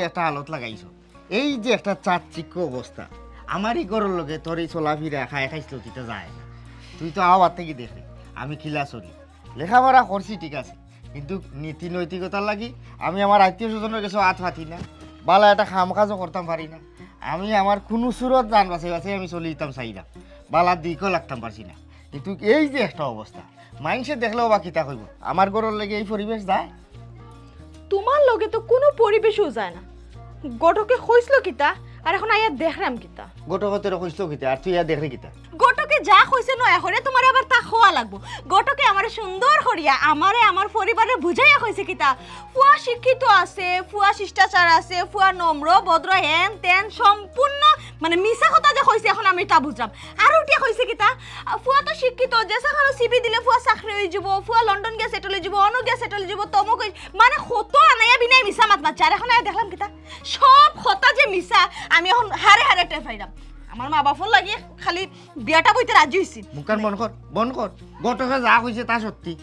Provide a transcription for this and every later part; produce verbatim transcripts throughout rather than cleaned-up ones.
একটা হালত লাগাইছো। এই যে একটা চাকচিক্য অবস্থা, আমার ই ঘরর লগে তোর এই চলাফিরা খাই খাইছলো কিতা যায় না। তুই তো আওয়ার থাকি দেখরে আমি কিলা চলি, লেখাপড়া করছি ঠিক আছে, কিন্তু নীতি নৈতিকতার লাগি আমি আমার আত্মীয় স্বজনর গেছে আত পাতি না, বালা একটা কাম কাজও করতাম পারি না। আমি আমার কুনু সুরত জান বাঁচাই বাঁচাই আমি চলি দিতাম চাইরাম, বালা দিকও লাগতাম পারছি না। কিন্তু এই যে একটা অবস্থা, মাইনষে দেখলেও বা কিতা কইবো, আমার ঘরর লগে এই পরিবেশ যায়? তোমার লগে তো কুনু পরিবেশও যায় না। ঘটকে কইছলো কিতা, আর এখন আইয়া দেখরাম কিতা? ঘটকে তোরে কইছলো কিতা, আর তুই ইয়া দেখরে কিতা? ঘটকে যা কইছে নয়া করি তোমারে আবার তা কওয়া লাগবো। ঘটকে আমারে সুন্দর করিয়া, আমারে, আমার পরিবারে বুঝাইয়া কইছে কিতা, ফুয়া শিক্ষিত আছে, ফুয়া শিষ্টাচার আছে, ফুয়া নম্র, ভদ্র, হেন তেন, সম্পূর্ণ, মানে, মিছা কথা যে কইছে, এখন আমি তা বুঝলাম। আর উঠিয়া কইছে কিতা, ফুয়া তো শিক্ষিত, যে সেখানো সিভি দিলে ফুয়া চাকরি অইযিবো, ফুয়া লন্ডন গিয়া সেটেল অইযিবো, অনো গিয়া সেটেল অইযিবো, তমুক অই-, মানে, কত আনাইয়া বিনাই মিছা মাত মাতছে। আর এখন আইয়া দেখলাম কিতা, সব কথা যে মিছা, আমি এখন হারে হারে টের পাইরাম। আমার মা বাপর লাগি খালি বিয়াটা বইতে রাজি অইছি। মুখখান বন্ধ কর, বন্ধ কর। ঘটকে যা কইছে তা সত্যি।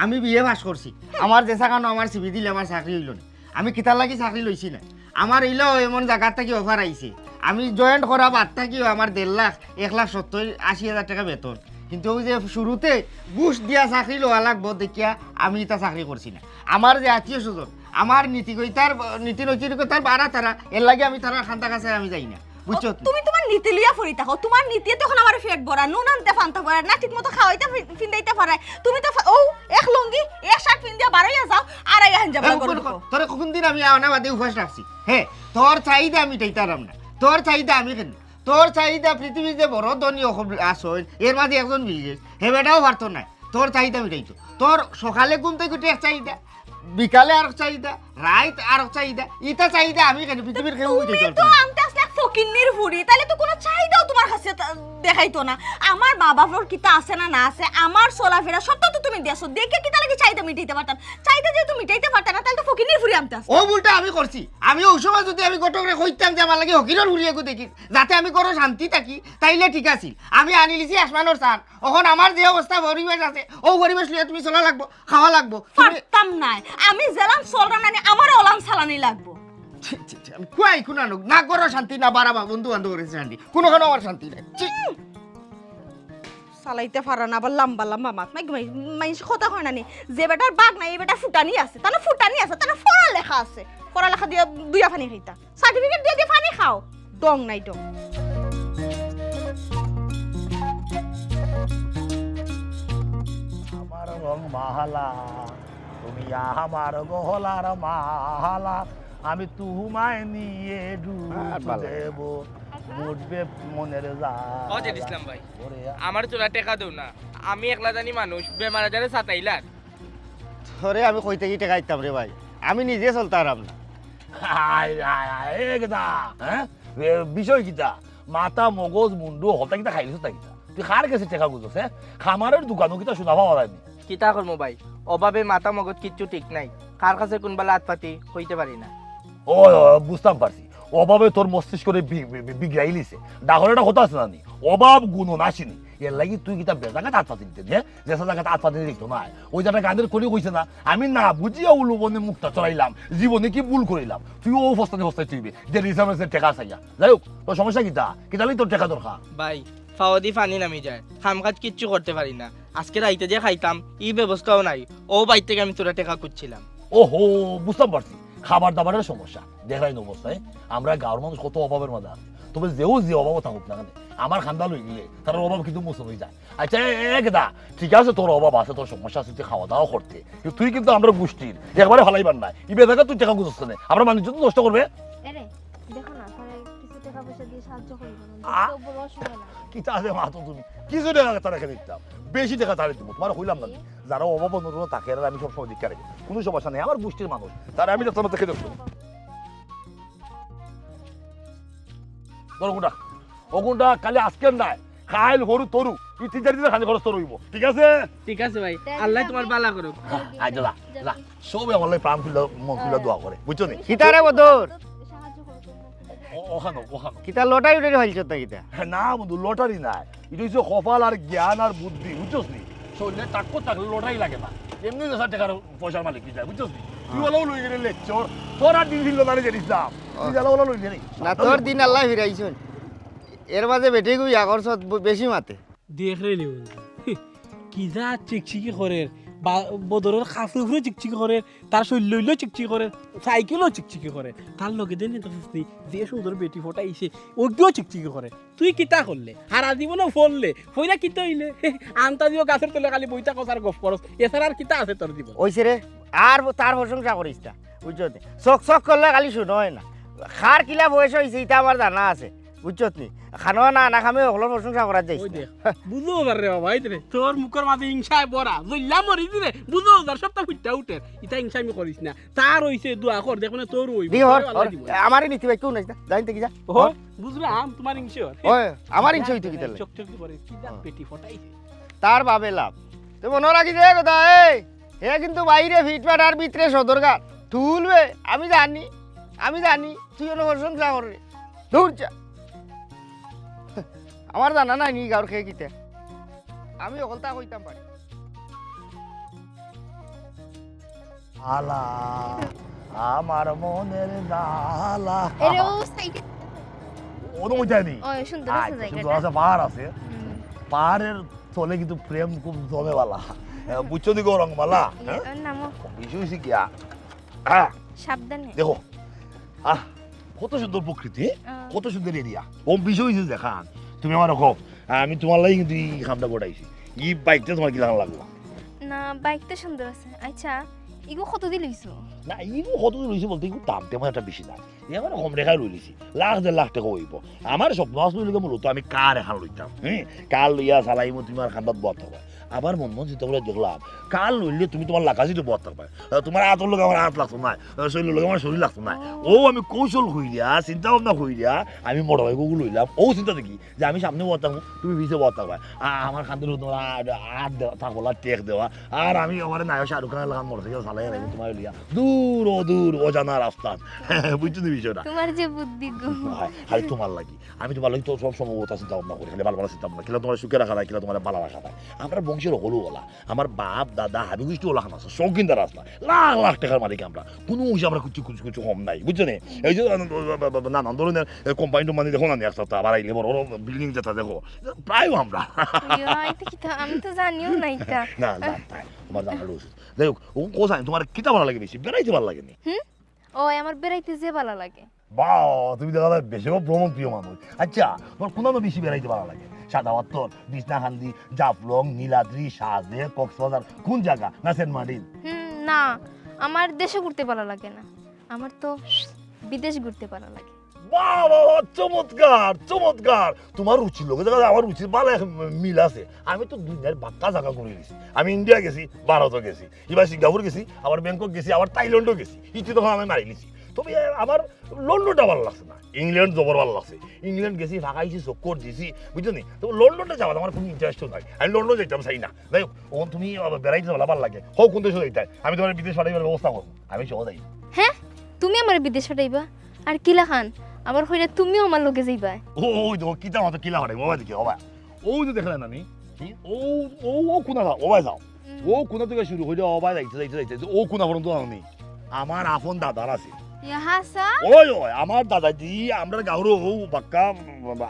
আমি বিএ পাস করছি, আমার যে সেখানো আমার সিভি দিলে আমার চাকরি অইলো না। আমি কিতার লাগি চাকরি লইছি না? আমার অইলো এমন জাগার থাকি অফার আইছে, আমি জয়েন্ট করা বাদ থাকিও আমার দেড় লাখ, এক লাখ সত্তর আশি হাজার টেকা বেতন। কিন্তু ওই যে শুরুতে ঘুষ দিয়া চাকরি লওয়া লাগবো দেখিয়া আমি ইতা চাকরি করছি না। আমার যে আত্মীয় স্বজন, আমার নীতিকৈতার, নীতি নৈতিকতার বাড়া তারা, এর লাগি আমি তারার খান্দা কাছে আমি যাই না, বুঝছো? তুমি তোমার নীতি লইয়া পড়ি থাকো, তোমার নীতিয়ে তো এখন আমার পেট ভরা, নুন আনতে ফান্তা ভরা না, ঠিক মতো খাওয়াইতে ফি-, ফিন্দাইতে পারায়। তুমি তো ফা-, ও এক লুঙ্গি, এক শার্ট ফিন্দিয়া বারইয়া যাও, আর আইয়া হাঞ্জা এ, বলা মুখ বন্ধ কর। তোরে কোন দিন আমি আনা বাদে উপাস রাখছি? হে, তোর চাহিদা আমি মিটাইতারাম না। তোর চাহিদা আমি কেন? তোর চাহিদা পৃথিবীর যে বড় ধনী অকল আছইন, এর মাঝে একজন বিল গেটস, হে বেটাও পারতো না তোর চাহিদা মিটাইতো। তোর সকালে ঘুম থাকি উঠি এক চাহিদা, বিকালে আরক চাহিদা, রাইত আরক চাহিদা, ইতা চাহিদা আমি কেন পৃথিবীর কেউ তুমি মিটাইতে তো পারতো না। আনতে আসলে এক ফকিন্নির ফুরি, তাইলে তো কোনো চাহিদাও তোমার কাছে তা-, দেখাইতো না। আমার মা বাপর কিতা আছে না না আছে, আমার চলাফেরা সবটা তো তুমি দেখছো, দেখে কিতা লাগি চাহিদা মিটাইতে পারতাম? চাহিদা যেহেতু মিটাইতে পারতাম না, তাইলে তো ফকিন্নির ফুরি আনতে আসলে। ও ভুলটা আমি করছি। আমি ওই সময় যদি আমি ঘটকরে কইতাম যে আমার লাগি ফকিরর ফুরি এগু দেখি, যাতে আমি ঘরো শান্তি থাকি, তাইলে ঠিক আছিল। আমি আনিলিছি আসমানর চান। অখন আমার যে অবস্থা পরিবেশ আছে, ও পরিবেশ লইয়া তুমি চলা লাগবো, খাওয়া লাগবো। তুমি পারতাম নায়। আমি যেলান চলরাম নানি, আমারে ওলান চালানি লাগবো। ছি, ছি, ছি, আমি কুয়াই কুনানো, না ঘরো শান্তি, না বাড়াবা বন্ধু বান্ধব রয়েছে শান্তি, কোনো কোনো আমার শান্তি নাই। ছি। চালাইতে পারা না, আবার লম্বা লম্বা মাত। মাই, মাই, মাইনষে কথা কয় না নি? যে বেটার বাঘ নাই, এই বেটার ফুটানি আছে। তার ফুটানি আছে, তার পড়ালেখা আছে। পড়ালেখা দিয়া দুইয়া পানি খাইতা। সার্টিফিকেট দিয়া দিয়া পানি খাও। ডং নাই ডং। আমার রং মাহালা, তুমি আমার গহলার মাহালা, আমি তুমায় নিয়ে ডুব আর ভালা লাগে না। দেব, বুঝবে মনের যা। ও জেড ইসলাম ভাই, ওরে। আমার তোরা টেকা দেও না, আমি একলা জানি মানুষ, বেমার আজারে সাতাইলার। তোরে আমি কই থাকি টেকা দিতাম রে ভাই, আমি নিজে চলতারাম না। হায়, হায়, হায়, এ কিতা, হ্যাঁ? এ, বিষয় কিতা? মাথা, মগজ, মুন্ডু, হতা কিতা খাইলিস তা কিতা? তুই কার গেছে টেকা খুজস, হ্যাঁ? খামারর দোকানো কিতা সোনা পাওয়া যায়নি? কিতা করমু ভাই, অভাবে মাথা মগজ কিচ্ছু ঠিক নাই, কার কাছে কুনবালা আত পাতি কইতে পারি না। ও, ও, বুঝতাম পারছি, অভাবে তোর মস্তিষ্করে বি-, বি-, বি-, বিগড়াইলিছে। ডাকর একটা কথা আছে না নি, অভাব গুণ নাশিনী। এর লাগি তুই কিতা বেজাগাত আত পাতি দিতে, হ্যাঁ? যে জাগাত আত পাতি দিত না, ওই জায়গায় গানের কলি কইছে না, "আমি না বুঝিয়া উলুবনে মুখটা চড়াইলাম, জীবনে কি ভুল করিলাম।" তুই ও ফস্তানি ফস্তাই তুইবে, যে রিজার্ভ আছে টেকা চাইয়া। যাই হোক, তোর সমস্যা কিতা? কিতা লাগি তোর টেকা দরকার? ভাই, ফাওদি পানি নামি যায়, কাম কাজ কিচ্ছু করতে পারি না। আজকে রাইতে যে খাইতাম, ই ব্যবস্থাও নাই। ও বাইর থাকি আমি তোরা টেকা খুজছিলাম। ওহো, বুঝতাম পারছি, খাবার দাবারের সমস্যা। দেখরায় নি অবস্থা, আমরা গাঁওর মানুষ কত অভাবের মাঝে আছি। তবে যেও যে অভাবও থাকুক না কেনে, আমার খান্দা লই গেলে তার অভাব কিন্তু মোচন অই যায়। আচ্ছা, এ, এ, গেদা, ঠিক আছে, তোর অভাব আছে, তোর সমস্যা আছে, তুই খাওয়া দাওয়া করতে, কিন্তু তুই কিন্তু আমরা গোষ্ঠীর একবারে ফালাইবার নাই। ইবে জায়গা তুই টেকা খুজস না, আমরা মানুষ তো নষ্ট করবে। এরে, দেখো না, তাহলে কিছু টেকা পয়সা দিয়ে সাহায্য করি না, আ? দেখতে বড় অসহায় লাগে। কিতা আছে মা তো তুমি? কিছু টেকা তারা রেখে দিতাম, বেশি টেকা তারা দিব। তোমার কইলাম না, যারা অভাব অনটন থাকে, এরা আমি সবসময় দেখে রাখি, কোনো সমস্যা নেই। আমার গোষ্ঠীর মানুষ, তারা আমি দেখতাম দেখে দেখতাম। ধরো কোনটা? ও কোনটা? খালি আজকের নাই, কাইল, হরু, তরু, এই তিন চার দিনের খালি খরচ তোর হইব, ঠিক আছে? ঠিক আছে ভাই, আল্লাহ তোমার বালা করুক। হ্যাঁ, আয় যা, যা। সবে আমার লাগি প্রাণ খুলে, মন খুলে দোয়া করে, বুঝছো নি? কিতা রে বদর? ও-, ওখানো, ওখানো। কিতা লটারি উটারি ফাইলছত না কিতা? না বন্ধু, লটারি নাই। এটা হচ্ছে কপাল আর জ্ঞান আর বুদ্ধি, বুঝছস নি? শরীরে টাক্কর থাকলে লটারি লাগে না। এমনি দেশা টেকার পয়সার মালিক হয়ে যায়, বুঝছস নি? তুই ওলাও লই গেলে লেকচার, তোর আর দিন দিল না রে জেরিস না। তুই জ্বালা ওলা লই গেলি। না, তোর দিন আল্লাহ ফিরাইছইন। এর মাঝে বেটি কই আগর সত ব-, বেশি মাতে। দেখ রে নি বন্ধু, কি যা চিকচিকি করের, বা-, বদরর কাপড় উপরে চিকচিকি করের, তার শরীর লইলেও চিকচিকি করের, সাইকেলও চিকচিকি করের। তার লগে দেন তো যে সুন্দর বেটি ফটাইছে, ওগিও চিকচিকি করে। তুই কিতা করলে? হারা জীবনও ফললে, ফইরা কিতা অইলে? আন্তা দিও গাছর তলে খালি বইতা কছার গফ করস, এছাড়া আর কিতা আছে তোর জীবন? ওইছে রে, আর তার প্রশংসা করিস না, বুঝছত নি? চক চক করলে খালি শুনো হয় না। কার কিলা বয়স অইছে, ইটা আমার জানা আছে, বুঝছত নি? খানো না, না খামে অকলর প্রশংসা করার যাইস ওই না। দেখ, বুঝো পার রে বাবা, এই রে, তোর মুখর মাঝে হিংসায় ভরা, জইল্লা মরি দিলে, বুঝো যার সবটা ফুটটা উঠের, ইটা হিংসা আমি করিস না। তার অইছে দোয়া কর, দেখ মানে তোর অইব, দি হর, তোর আল্লাহ হর। দিব। আমারে নিতে ভাই কেউ নাই, যা, জানতে কি যা? ও, হর। বুঝলাম, তোমার হিংসে হর। ওই, আমার হিংসে হইতো কি তাহলে? চকচকি করে, কি যা হ্যাঁ। পেটি ফটাই। তার বাবে লাভ। তো মনে রাখি দে কথা, এই, হে কিন্তু বাইরে ফিটফাট আর ভিতরে সদরঘাট। তুলবে, আমি জানি, আমি জানি, তুই অনো প্রশংসা করে। দূর যা। আমার জানা নাই নি গাউর খেয়ে কিতে। আমি অকলতা কইতাম পারি। আলা, আমার মনের জ্বালা। এরে ও সাইডে। ও তো মজা নেই। ও, সুন্দর আছে আচ্ছা, জায়গাটা। সুন্দর আছে, পাহাড় আছে। হুম। পাহাড়ের তলে কিন্তু প্রেম খুব জমে বালা। এ, বুঝছো নি গৌরঙ্গমালা? ইয়ে, হ্যাঁ? ওর নামও। বিষয় হইছে গিয়া। হ্যাঁ। সাবধানে। দেখো, আহ, কত সুন্দর প্রকৃতি, আহ। কত সুন্দর এরিয়া। ও বিষয় হইছে দেখান, তুমি আমার কও, আমি তোমার লাগি কিন্তু এই কামটা ঘটাইছি। এই বাইকটা তোমার কিলাখান লাগলো? না, বাইকটা সুন্দর আছে। আচ্ছা, ইগু কত দি লইছো? না, ইগু কত দি লইছি বলতে ইগু দাম তেমন একটা বেশি না। এবার কম রেখায় লই লিছি। লাখ দেড় লাখ টেকা অইব। আমার স্বপ্ন আছিল লগে মূলত আমি কার এখান লইতাম। হ্যাঁ? কার লইয়া চালাইমু তুমি আর খান্দাত বওয়াত থাকবায়। আবার মন মন চিন্তা করে দেখলাম, কার লইলে তুমি তোমার লাখাসিতে বওয়াত থাকবায়। আহ, তোমার আতর লগে আমার আত লাগতো নায়। আহ, শরীরর লগে আমার শরীর লাগতো নায়। ও। ও আমি কৌশল কইরা, চিন্তা ভাবনা কইরা, আমি মোটর বাইক ওগু লইলাম। ও চিন্তা দেখি, যে আমি সামনে বওয়াত থাকমু, তুমি পিছে বওয়াত থাকবায়। আ-, আমার খান্দাত তোমার আ-, আত দেওয়া, থাকলা টেক দেওয়া। আর আমি আমার নায়ক শাহরুখ খানের লাখান মোটরসাইকেল চালাই আর আমি তোমার লিয়া। দূর ও দূর, অজানা রাস্তা। বুঝছো নি বিষয়টা? তোমার যে বুদ্ধি গো। হ্যাঁ, খালি তোমার লাগি। আমি তোমার লাগি তো সব সময় ওটা চিন্তা ভাবনা করি, খালি ভালা ভালা চিন্তা ভাবনা। কিলা তোমার সুখে রাখা যায়, কিলা তোমার বালা রাখা যায়। আমরা বংশের হলো ওলা। আমার বাপ, দাদা, হাবি গুষ্টি ওলা খান আছে, শৌখিনদার আসলা। লাখ লাখ টেকার মালিক আমরা। কোনো অংশে আমরা কিছু, কিছু, কিছু কম নাই, বুঝছো নি? এই যে, আ, না, না, ধরুন, এ, কোম্পানি টোম্পানি দেখো না, এক সপ্তাহ আবার আইলে বড় বড় বিল্ডিং যেটা দেখো, প্রায় আমরা। ইয়া, এটা কি তা-, আমি তো জানিও না এটা। না, না, না, তোমার জানা উচিত। যাই হোক, ও কোথায় তোমার কিতা ভালা লাগে বেশি? বেড়াইতে ভালা লাগে নি? হুম? ও, আমার বেড়াইতে যে ভালা লাগে। বাহ, তুমি দেখা যায় বেশি ভ্রমণ প্রিয় মানুষ। আচ্ছা, তোমার কোন বেশি বেড়াইতে ভালা লাগে? সাদা পাথর, বিছনাকান্দি, জাফলং, নীলাদ্রি, সাজেক, কক্সবাজার, কোন জায়গা? না সেন্ট মার্টিন? হুম, না, আমার দেশে ঘুরতে ভালা লাগে না, আমার তো বিদেশ ঘুরতে ভালা লাগে। বাহ, বাহ, বাহ, চমৎকার, চমৎকার। তোমার রুচির লগে দেখা যায় আমার রুচির ভালা এক মিল আছে। আমি তো দুনিয়ার বাক্কা জায়গা ঘুরি দিছি। আমি ইন্ডিয়া গেছি, ভারতও গেছি, এবার সিঙ্গাপুর গেছি, আবার ব্যাংকক গেছি, আবার থাইল্যান্ডও গেছি। ইতি তখন আমি মারি নিছি। তবে আমার লন্ডনটা ভালা লাগছে না, ইংল্যান্ড জবর ভালা লাগছে। ইংল্যান্ড গেছি, ফাঁকাইছি, চক্কর দিছি, বুঝছো নি? তো লন্ডনটা যাওয়ার আমার কোনো ইন্টারেস্টও নাই, আমি লন্ডন যাইতাম চাই না। যাই হোক, ওখান তুমি আবার বেড়াইতে যাওয়া ভালা লাগে, হোক কোন দেশে যাইতায়, আমি তোমার বিদেশ পাঠাইবার ব্যবস্থা করবো, আমি সহ যাই। হ্যাঁ, তুমি আমার বিদেশ পাঠাইবা? আর কিলা খান, আবার কইরা তুমিও আমার লগে যাইবা? ও, ওই দেখো, কিতা মাতো কিলা পাঠাইবো, বাবা দেখি, বাবা। ওই যে দেখলে না নি? কি? ও, ও, ও কোনা যাও, ও ভাই যাও। হুম। ও কোনা থেকে শুরু করে, ও ভাই যাইতে, যাইতে, যাইতে, যাইতে, ও কোনা পর্যন্ত আমি। আমার আপন দাদার আছে। ইয়া হাছা? ওই, ওই, আমার দাদাজি, আমরা গাঁওর ও বাক্কা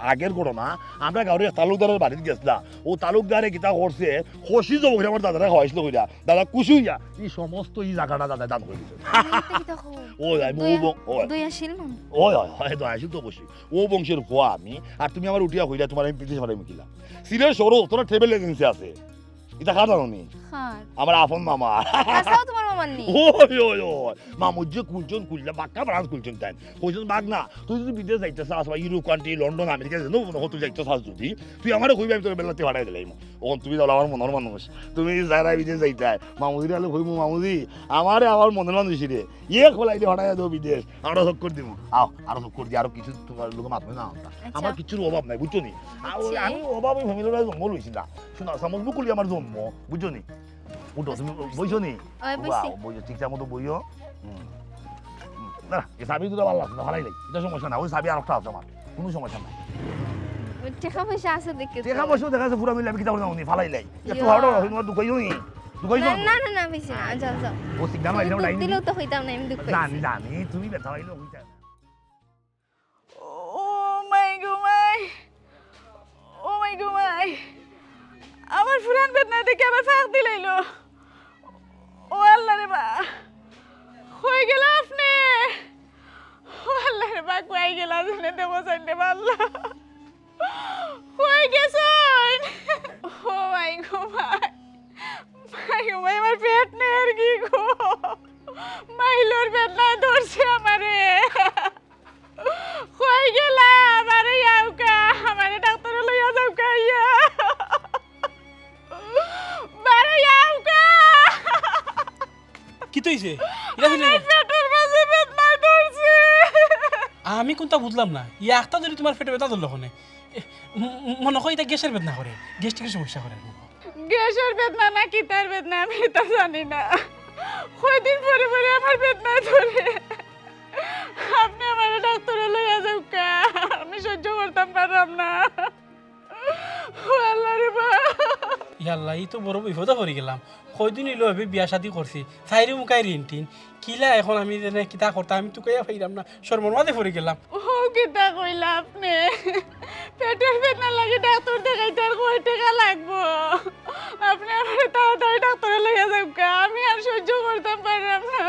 আগের ঘটনা, আমরা গাঁওর এক তালুকদারের বাড়িত গেছিলা। ও তালুকদারে কিতা করছে, খুশি জবর করে আমার দাদারে খাওয়াইছিল কইরা। দাদা খুশি হইয়া, এই সমস্ত এই জায়গাটা দাদা দান করে দিছে। আমি এটা কিতা কও? ওই, আমি ও দয়া-, বং-, ওই। দয়াশীল মানুষ। ওই, ওই, ওই, দয়াশীল তো অবশ্যই। ও বংশের ফুয়া আমি, আর তুমি আমার উঠিয়া কইলা, তোমার আমি বিদেশ পাঠাইমু কিলা? সিলেট শহরো তোরা ট্রাভেল এজেন্সি আছে। ইতা কার জানো নি? কার? আমার আপন মামা। হাছাউ তোমার মামার নি? ওই, ওই, ওই। মামুর যে কুলছন কুললা, বাক্কা ব্রাঞ্চ কুলছন তাইন। কইছন, "বাগনা, তুই যদি বিদেশ যাইতে চাস, বা ইউরোপ কান্ট্রি, লন্ডন, আমেরিকা, যেন মনে হয় তুই যাইতে চাস যদি, তুই আমারে কইবি, আমি তোর বেলাতে পাঠাই দিলাম।" ও, তুমি যাও আমার মনের মানুষ। তুমি যারা বিদেশ যাইতায়, মামুজিরে আলে কইমু, "মামুজি, আমারে আমার মনের মানুষ রে, ইয়ে খোলাই দিয়ে পাঠাই দেবো বিদেশ।" আমরা চক্কর দিমু। আও, আরো চক্কর দি, আরো কিছু তোমার লোকে মাতবে না আমরা। আচ্ছা। আমার কিছুর অভাব নাই, বুঝছো নি? আ, ওই বুঝছি। আমি অভাব, ওই ফ্যামিলির জঙ্গল হইছি না। শোনা, চামচ বকুলি আমার জন্ম, বুঝছো নি? উঠো, তুমি বইছো নি? ওই, বইছি। বাহ, বইছো, ঠিকঠাক মতো বইও। হুম। হুম। না, না, এই চাবি দুটো ভালো লাগছে না, ভালাই নাই। এটা সমস্যা না, ওই চাবি আরেকটা আছে আমার, কোনো সমস্যা নাই। ওই টেকা পয়সা আছে দেখে তো। টেকা পয়সা দেখা যাচ্ছে পুরা মিলে আমি কিতা করে জানো নি, ফালাই লাই। একটু ইয়া। হাওড়া, তোমার দুঃখ হইও নি। দুঃখ অইছে না, না, না, বেশি না, যাও, যাও। ও সিগন্যাল তুমি মারিলাম, দুখ লাইন দিলেও তো কইতাম না, আমি দুখ জানি, পাইছি। জানি, তুমি ব্যথা পাইলে কইতা। ও মাই গো মাই, ও মাই গো মাই, আমার ফুরান বেদনা দেখে আবার ফাঁক দিলাইলো। ও আল্লাহ রে বা, কই গেলা আপনে? ও আল্লাহ রে বা, কই গেলা? জেনে দেবো জানতে পারলা। কই গেছইন? ও মাই গো মাই, মাই গো মাই, আমার পেট নেই আর কি গো, মাইলোর বেদনায় ধরছে আমারে। কই গেলা? আমারে আউক্কা, আমারে ডাক্তারে লইয়া যাউক্কা আইয়া। বারে আউক্কা। কিতা অইছে? ইলা দিলে আমার পেটর মাঝে বেদনায় ধরছে। আমি কুনতা বুঝলাম না। ইয়া একটা ধরি তুমার পেটে বেদনা ধরলো কেনে? এ, ম-, ম-, মনো কয় ইটা গ্যাসের বেদনা করে, গ্যাস্ট্রিকের সমস্যা করে। গ্যাসের বেদনা না কিতার বেদনা আমি ইতা জানি না। কয়দিন পরে পরে আমার বেদনা ধরে। আপনে আমারে ডাক্তারে লইয়া যাউক্কা, আমি সহ্য করতাম পারলাম না। ও আল্লাহ রে বা। ইয়া আল্লাহ, ই তো বড় বিপদো পড়ি গেলাম। কয়দিন অইলো এবে বিয়া শাদি করছি, চাইরো মুখাই ঋণ টিন। কিলা এখন আমি যেনে কিতা করতাম, আমি তুকাইয়া পাইরাম না, শরমর মাঝে পড়ি গেলাম। ও কিতা কইলা আপনে? পেটর বেদনা লাগি ডাক্তার দেখাইতে আর কয় টেকা লাগবো? আপনে আমারে তাড়াতাড়ি ডাক্তারে লইয়া যাউক্কা, আমি আর সহ্য করতাম পারলাম না।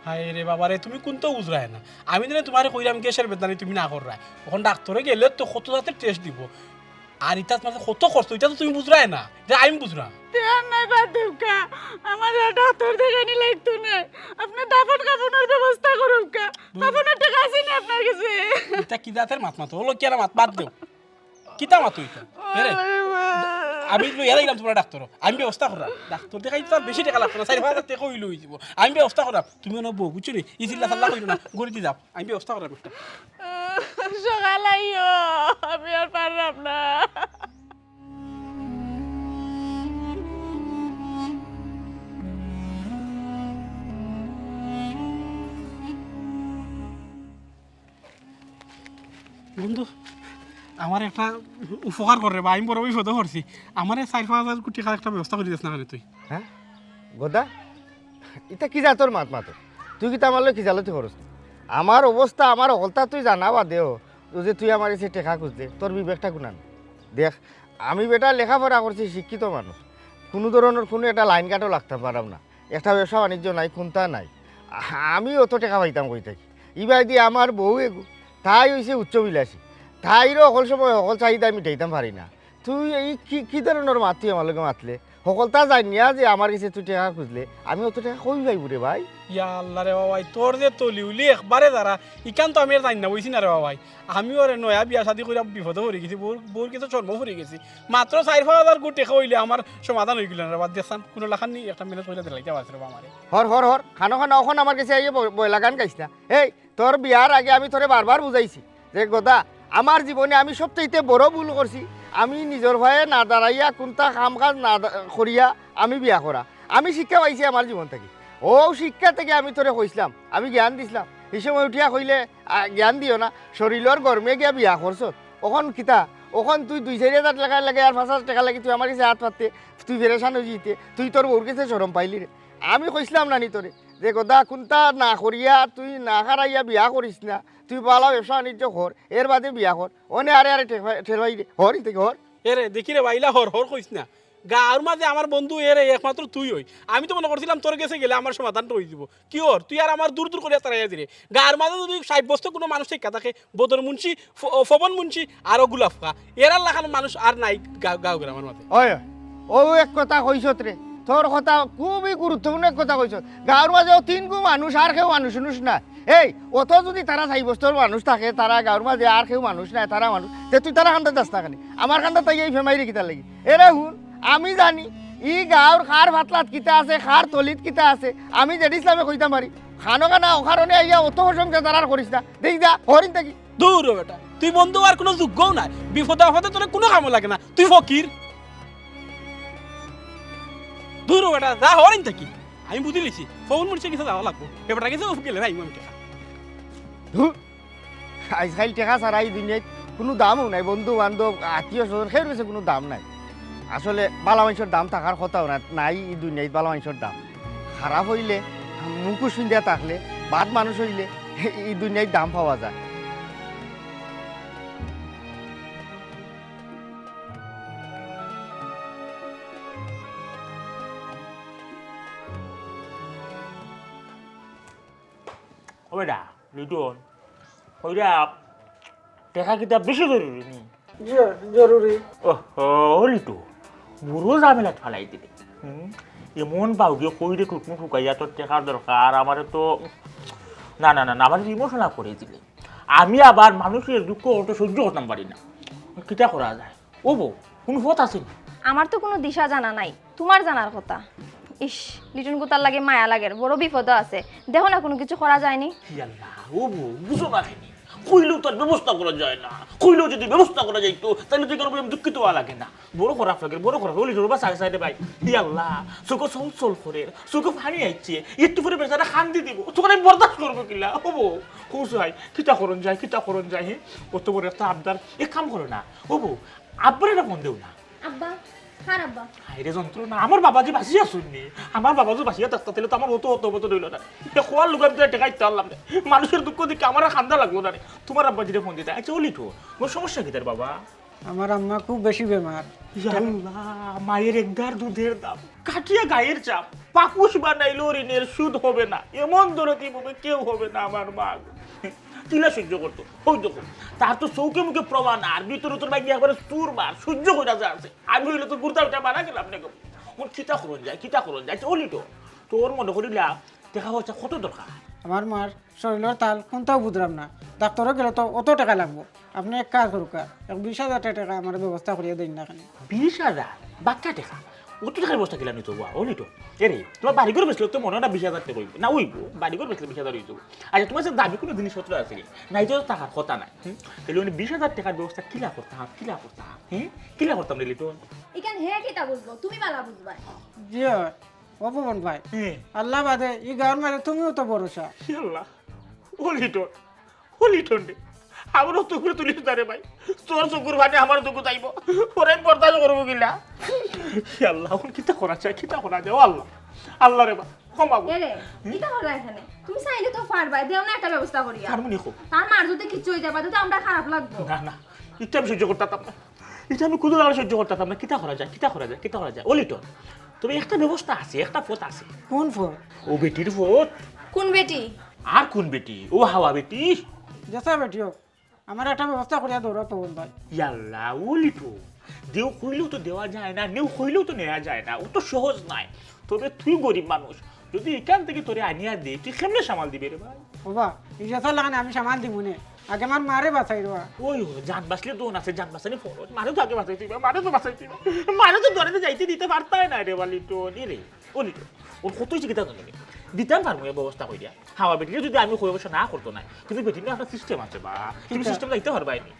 হায় রে বাবা রে, তুমি কুনতাউ বুঝরায় না। আমি যেনে তুমারে কইরাম গ্যাসের বেদনা নি, তুমি না কররায়। অখন ডাক্তারে গেলে তো কত জাতের টেস্ট দিবো। আর ইতাত মাঝে কত খরচ, ইটা তো তুমি বুঝরায় না, ইটা আমি বুঝরাম। তে আর নাই, বাদ দেউক্কা, আমার আর ডাক্তার দেখানি লাগতো না। আপনে দাফন কাফনের ব্যবস্থা করুক্কা। কাফনের টেকা আছে নি আপনার গেছে? ইটা কি জাতের মাত মাতো? অলো কি আর মাত, বাদ দেও। কিতা মাতো ইতা? হে রে, আমি লইয়া যাইরাম তুমার ডাক্তারো, আমি ব্যবস্থা কররাম। ডাক্তার দেখাইতে তো আর বেশি টেকা লাগতো না, চাইর পাঁচ হাজার টেকা অইলে অইযিবো। আমি ব্যবস্থা কররাম, তুমি অনো বও, বুঝছো নি? ই চিল্লা চাল্লা কইরো না, গড়িত যাও, আমি ব্যবস্থা কররাম একটা। সকাল আইও, আমি আর পারলাম না। বন্ধু, আমার একটা উপকার কর রে বা, আমি বড় বিপদো পড়ছি। আমারে চাইর পাঁচ হাজার টেকার একটা ব্যবস্থা করি দিস না কেনে তুই? হ্যাঁ? গদা? ইতা কি জাতর মাত মাতো? তুই কিতা আমার লগে খিজালতি করস? আমার অবস্থা, আমার হকলতা তুই জানা বাদেও, অউ যে তুই আমার গেছে টেকা খুজলে, তোর বিবেকটা কুনান? দেখ, আমি বেটা লেখাপড়া করছি, শিক্ষিত মানুষ, কুনু ধরনর কুনু একটা লাইন ঘাটো লাগতাম পারলাম না, একটা ব্যবসা বাণিজ্য নাই, কুনতা নাই, আ-, আমি অত টেকা পাইতাম কই থাকি? ইবায়দি আমার বউ এগু, তাই অইছে উচ্চবিলাসী, তাইরও হকল সময় হকল চাহিদা মিটাইতাম পারি না। তুই ই কি, কি ধরনর মাত তুই আমার লগে মাতলে? হকলতা জানিয়া যে আমার গেছে তুই টেকা খুজলে, আমি অত টেকা কই পাইমু রে ভাই? ইয়া আল্লাহ রে বাবাই, তোর যে তলি উলি একবারে যারা, ইখান তো আমি আর জানি না, বুঝছি না রে বাবাই। আমি অরে নয়া বিয়া শাদি করিয়া বিপদো পড়ি গেছি, বউর, বউর গেছে শরমো পড়ি গেছি। মাত্র চাইর পাঁচ হাজার টেকা অইলে আমার সমাধান অইগেলো না রে বাবা। দেখছান, কুনু লাখান নি, একটা ম্যানেজ করিয়া দিলাইতা পারছে রে বাবা আমারে। হর, হর, হর, খানো খানো অখন আমার গেছে আইয়া বয়-, বয়লা গান গাইস না। এই, তোর বিয়ার আগে আমি তোরে বারবার বুঝাইছি যে, গদা, আমার জীবনে আমি সবচাইতে বড় ভুল করছি, আমি নিজর পায়ে না দাঁড়াইয়া, কুনতা কাম কাজ না দা-, করিয়া আমি বিয়া করা। আমি শিক্ষা পাইছি আমার জীবন থাকি। অউ শিক্ষা থাকি আমি তোরে কইছলাম, আমি জ্ঞান দিছলাম। ই সময় উঠিয়া কইলে, আ, জ্ঞান দিও না, শরীলর গরমে গিয়া বিয়া করছত। অখন কিতা? অখন তুই দুই চাইর হাজার টেকার লাগি আর পাঁচ হাজার টেকার লাগি তুই আমার গেছে আত পাততে, তুই পেরেশান অইযিতে, তুই তোর বউর গেছে শরম পাইলি রে। আমি কইছলাম না নি তোরে? যে গদা কুনতা না করিয়া, তুই না খারাইয়া বিয়া করিস না, তুই বালা ব্যবসা বাণিজ্য কর, এর বাদে বিয়া কর। অনে আরে আরে ঠের-, ঠেরবাই দে, হর ইতে হর। এরে, দেখি রে বা, ইলা হর হর কইস না। গাঁওর মাঝে আমার বন্ধু এরে একমাত্র তুই অই। আমি তো মনো করছিলাম তোর গেছে গেলে আমার সমাধানটা অইযিবো। কিওর? তুই আর আমার দূর দূর করিয়া তাড়াইয়া দিরে। গাঁওর মাঝে যদি সাব্যস্ত কুনু মানুষ টিকা থাকে, বদর মুন্সি, ফ-, ফবন মুন্সি, আরো গুলাফকা। এরার লাখান মানুষ আর নাই গা-, গাঁও গ্রামর মাঝে। অয়, অয়। অউ এক কথা কইছত রে। তোর কথা খুবই গুরুত্বপূর্ণ এক কথা কইছত। গাঁওর মাঝে অউ তিনগু মানুষ, আর কেউ মানুষ উনুষ না। এই, অত যদি তারা সাব্যস্তর মানুষ থাকে, তারা গাঁওর মাঝে আর কেউ মানুষ নাই, তারা মানুষ, তে তুই তারার কান্দাত যাস না কেনে? আমার কান্দাত আইয়া ই ফেমাইরে কিতার লাগি? এরে হুন, আমি জানি, ই গাঁওর কার পাতলাত কিতা আছে, কার তলিত কিতা আছে, আমি জেড ইসলামে কইতাম পারি। খানো খানা অকারণে আইয়া অত প্রশংসা তারার করিস না। দেখ যা, হরিন থাকি। দূর হ বেটা, তুই বন্ধু আর কুনু যোগ্যও নায়। বিপদে আপদে তোরে কুনু কামো লাগে না, তুই ফকির। দূর হ বেটা, যা হরিন থাকি। আমি বুঝিলিছি, ফবন মুন্সির গেছে যাওয়া লাগবো। এ বেটার গেছে গেলে না, আমি টেকা। ধুর, আইজকাইল টেকা ছাড়া ই দুনিয়াত কুনু দামও নাই, বন্ধু বান্ধব, আত্মীয় স্বজন, কেউর গেছে কুনু দাম নাই। আসলে ভালা মানষর দাম থাকার কথাও না, নাই ই দুনিয়াত ভালা মানষর দাম। খারাপ অইলে, মুখোশ পিন্দিয়া থাকলে, বাদ মানুষ অইলে ই দুনিয়াত দাম পাওয়া যায়। ও বেটা, লিটন, কইরা, টেকা কিতা বেশি জরুরি নি? জি, জরুরি। ওহো, লিটু, বুড়ো ঝামেলাত ফালাই দিলে। হুম? এমন বাউগে কইরে কুটনি ফুকাইয়া তোর টেকার দরকার, আমারে তো, না, না, না, না, আমারে ইমোশনাল করি দিলে। আমি আবার মানষর দুঃখ কষ্ট সইজ্য করতাম পারি না। কিতা করা যায়? ও বউ, কুনু পথ আছে নি? আমার তো কুনু দিশা জানা নাই, তুমার জানার কথা। ইস, লিটন কুতার লাগি মায়া লাগের, বড় বিপদো আছে। দেখো না, কুনু কিছু করা যায় নি? ই আল্লাহ, ও বউ, বুঝো না কেনে? কইলেও তো আর ব্যবস্থা করা যায় না। কইলেও যদি ব্যবস্থা করা যাইতো, তাইলে তো ইখান আমি দুঃখিত অওয়া লাগে না। বড় খারাপ লাগের, বড় খারাপ। ও লিটন বা সাইডে সাইডে ভাই। ই আল্লাহ, চউখো ছলছল করের, চউখো পানি আইছে। একটু পরে বেচারা কান্দি দিবো। তখন আমি বরদাস্ত করবো কিলা? ও বউ, কও চাই, কিতা করন যায়, কিতা করন যায়, হে? অত বড় একটা আবদার, এক কাম করো না। ও বউ, আব্বারে একটা ফোন দেও না। আব্বা, কার আব্বা? হায়রে যন্ত্রণা, আমার বাবা যে বাঁচিয়া আছইন নি, আমার বাবা যে বাঁচিয়া থাকতা, তাইলে তো আমার অত, অত, অত অইলো না। তে খোয়ার লগে আমি তো টেকা দিতে পারলাম না। মানষর দুঃখ দেখি আমার আর কান্দা লাগলো না রে। তুমার আব্বা যেটা ফোন দিতা। আচ্ছা, ও লিটু, মোর সমস্যা কিতা রে বাবা? আমার আম্মা খুব বেশি বেমার। ইয়া আল্লাহ, মায়ের এক ধার দুধের দাম, কাটিয়া গায়ের চাম, পাপুস বানাইলো ঋণের সুদ হবে না, এমন দরদি বউ কেউ হবে না আমার মা গো। কিলা সইজ্য করতো, অউ দেখো, তার তো চউখে মুখে প্রমাণ, আর ভিতরে তোর ভাই একবারে চুরমার, সইজ্য কইরা যা আছে। আমি অইলে তো গুর্দা উঠা মারা গেলাম না গো। অখন কিতা করন যায়, কিতা করন যায়? ও লিটু, তোর মনো করিলা টেকা পয়সা কত দরকার? আমার মার শরীলর তাল কুনটাও বুঝরাম না। ডাক্তরো গেলে তো অত টেকা লাগবো। আপনে এক কাজ করুক্কা, এক বিশ হাজার টেকা আমার ব্যবস্থা করিয়া দেইন না কেনে। বিশ হাজার? বাক্কা টেকা? অত টেকার ব্যবস্থা কিলা নিতো বা, ও লিটু? এরে, তুমার বাড়িঘর বেচলে তো মনো অয় না বিশ হাজার টেকা অইবো। না অইবো, বাড়িঘর বেচলে বিশ হাজার অইতো। আচ্ছা, তুমার কাছে দামি কুনু জিনিসপত্র আছে নি? নাই তো থাকার কথা নায়। হুম? তাইলে অনে বিশ হাজার টেকার ব্যবস্থা কিলা করতাম, কিলা করতাম? হুম? কিলা করতাম রে লিটু? ইখান হে কিতা বুঝবো? তুমি ভালা বুঝবায়। জি অয়। ও ভুবন ভাই, হুম। আল্লাহ বাদে ই গাউর মাঝে তুমিও তো ভরসা। ই আল্লাহ, ও লিটন, ও লিটন রে, আমার অত উপরে তুলিস না রে ভাই, তোর চউখর পানি আমার চউখো যাইবো, ওরে আমি বরদাস্ত করবো কিলা? ই আল্লাহ, অখন কিতা করা যায়, কিতা করা যায়, ও আল্লাহ, আল্লাহ রে বা, ক্ষমা কর। এরে, হুম? কিতা করলা ইখানে? তুমি চাইলে তো পারবায়, দেও না একটা ব্যবস্থা করিয়া। পারমু নি কও? তার মার যদি কিচ্ছু অই যায়, বাদে তো আমরার খারাপ লাগবো। না, না, ইটা আমি সইজ্য করতাম না। ইটা আমি কুনু লাখান সইজ্য করতাম না। কিতা করা যায়, কিতা করা যায়, কিতা করা যায়? ও লিটন, তবে একটা ব্যবস্থা আছে, একটা পথ আছে। কুন পথ? ও বেটির পথ। কুন বেটি? আর কুন বেটি? ও হাওয়া বেটি। যেছা বেটি অউক, আমার একটা ব্যবস্থা করিয়া দেও রে ভুবন ভাই। ই আল্লাহ, ও লিটন, দেও কইলেও তো দেওয়া যায় না, নেও কইলেও তো নেওয়া যায় না, অত সহজ নায়। তবে তুই গরিব মানুষ, যদি ইখান থাকি তোরে আনিয়া দেই, তুই কেমনে সামাল দিবে রে ভাই? ও বা, ই যেছা লাখান আমি সামাল দিমু নে। আগে আমার মারে বাঁচাই রে বা। ওই ও, জান বাঁচলে দোন আছে, জান বাঁচানি ফরজ। মারে তো আগে বাঁচাইতে অইবো, মারে তো বাঁচাইতে অইবো। মারে তো দোয়ারে যাইতে দিতে পারতায় নায় রে বা লিটন, ই রে। ও লিটন, অখন কত অইছে কিতা জানো নি? দিতাম পারমু এ ব্যবস্থা করিয়া। হাওয়া বেটিরে যদি আমি কই অবশ্য না করতো নায়। কিন্তু বেটির না একটা সিস্টেম আছে বা। তুমি কিতা? সিস্টেম যাইতে পারবায় নি।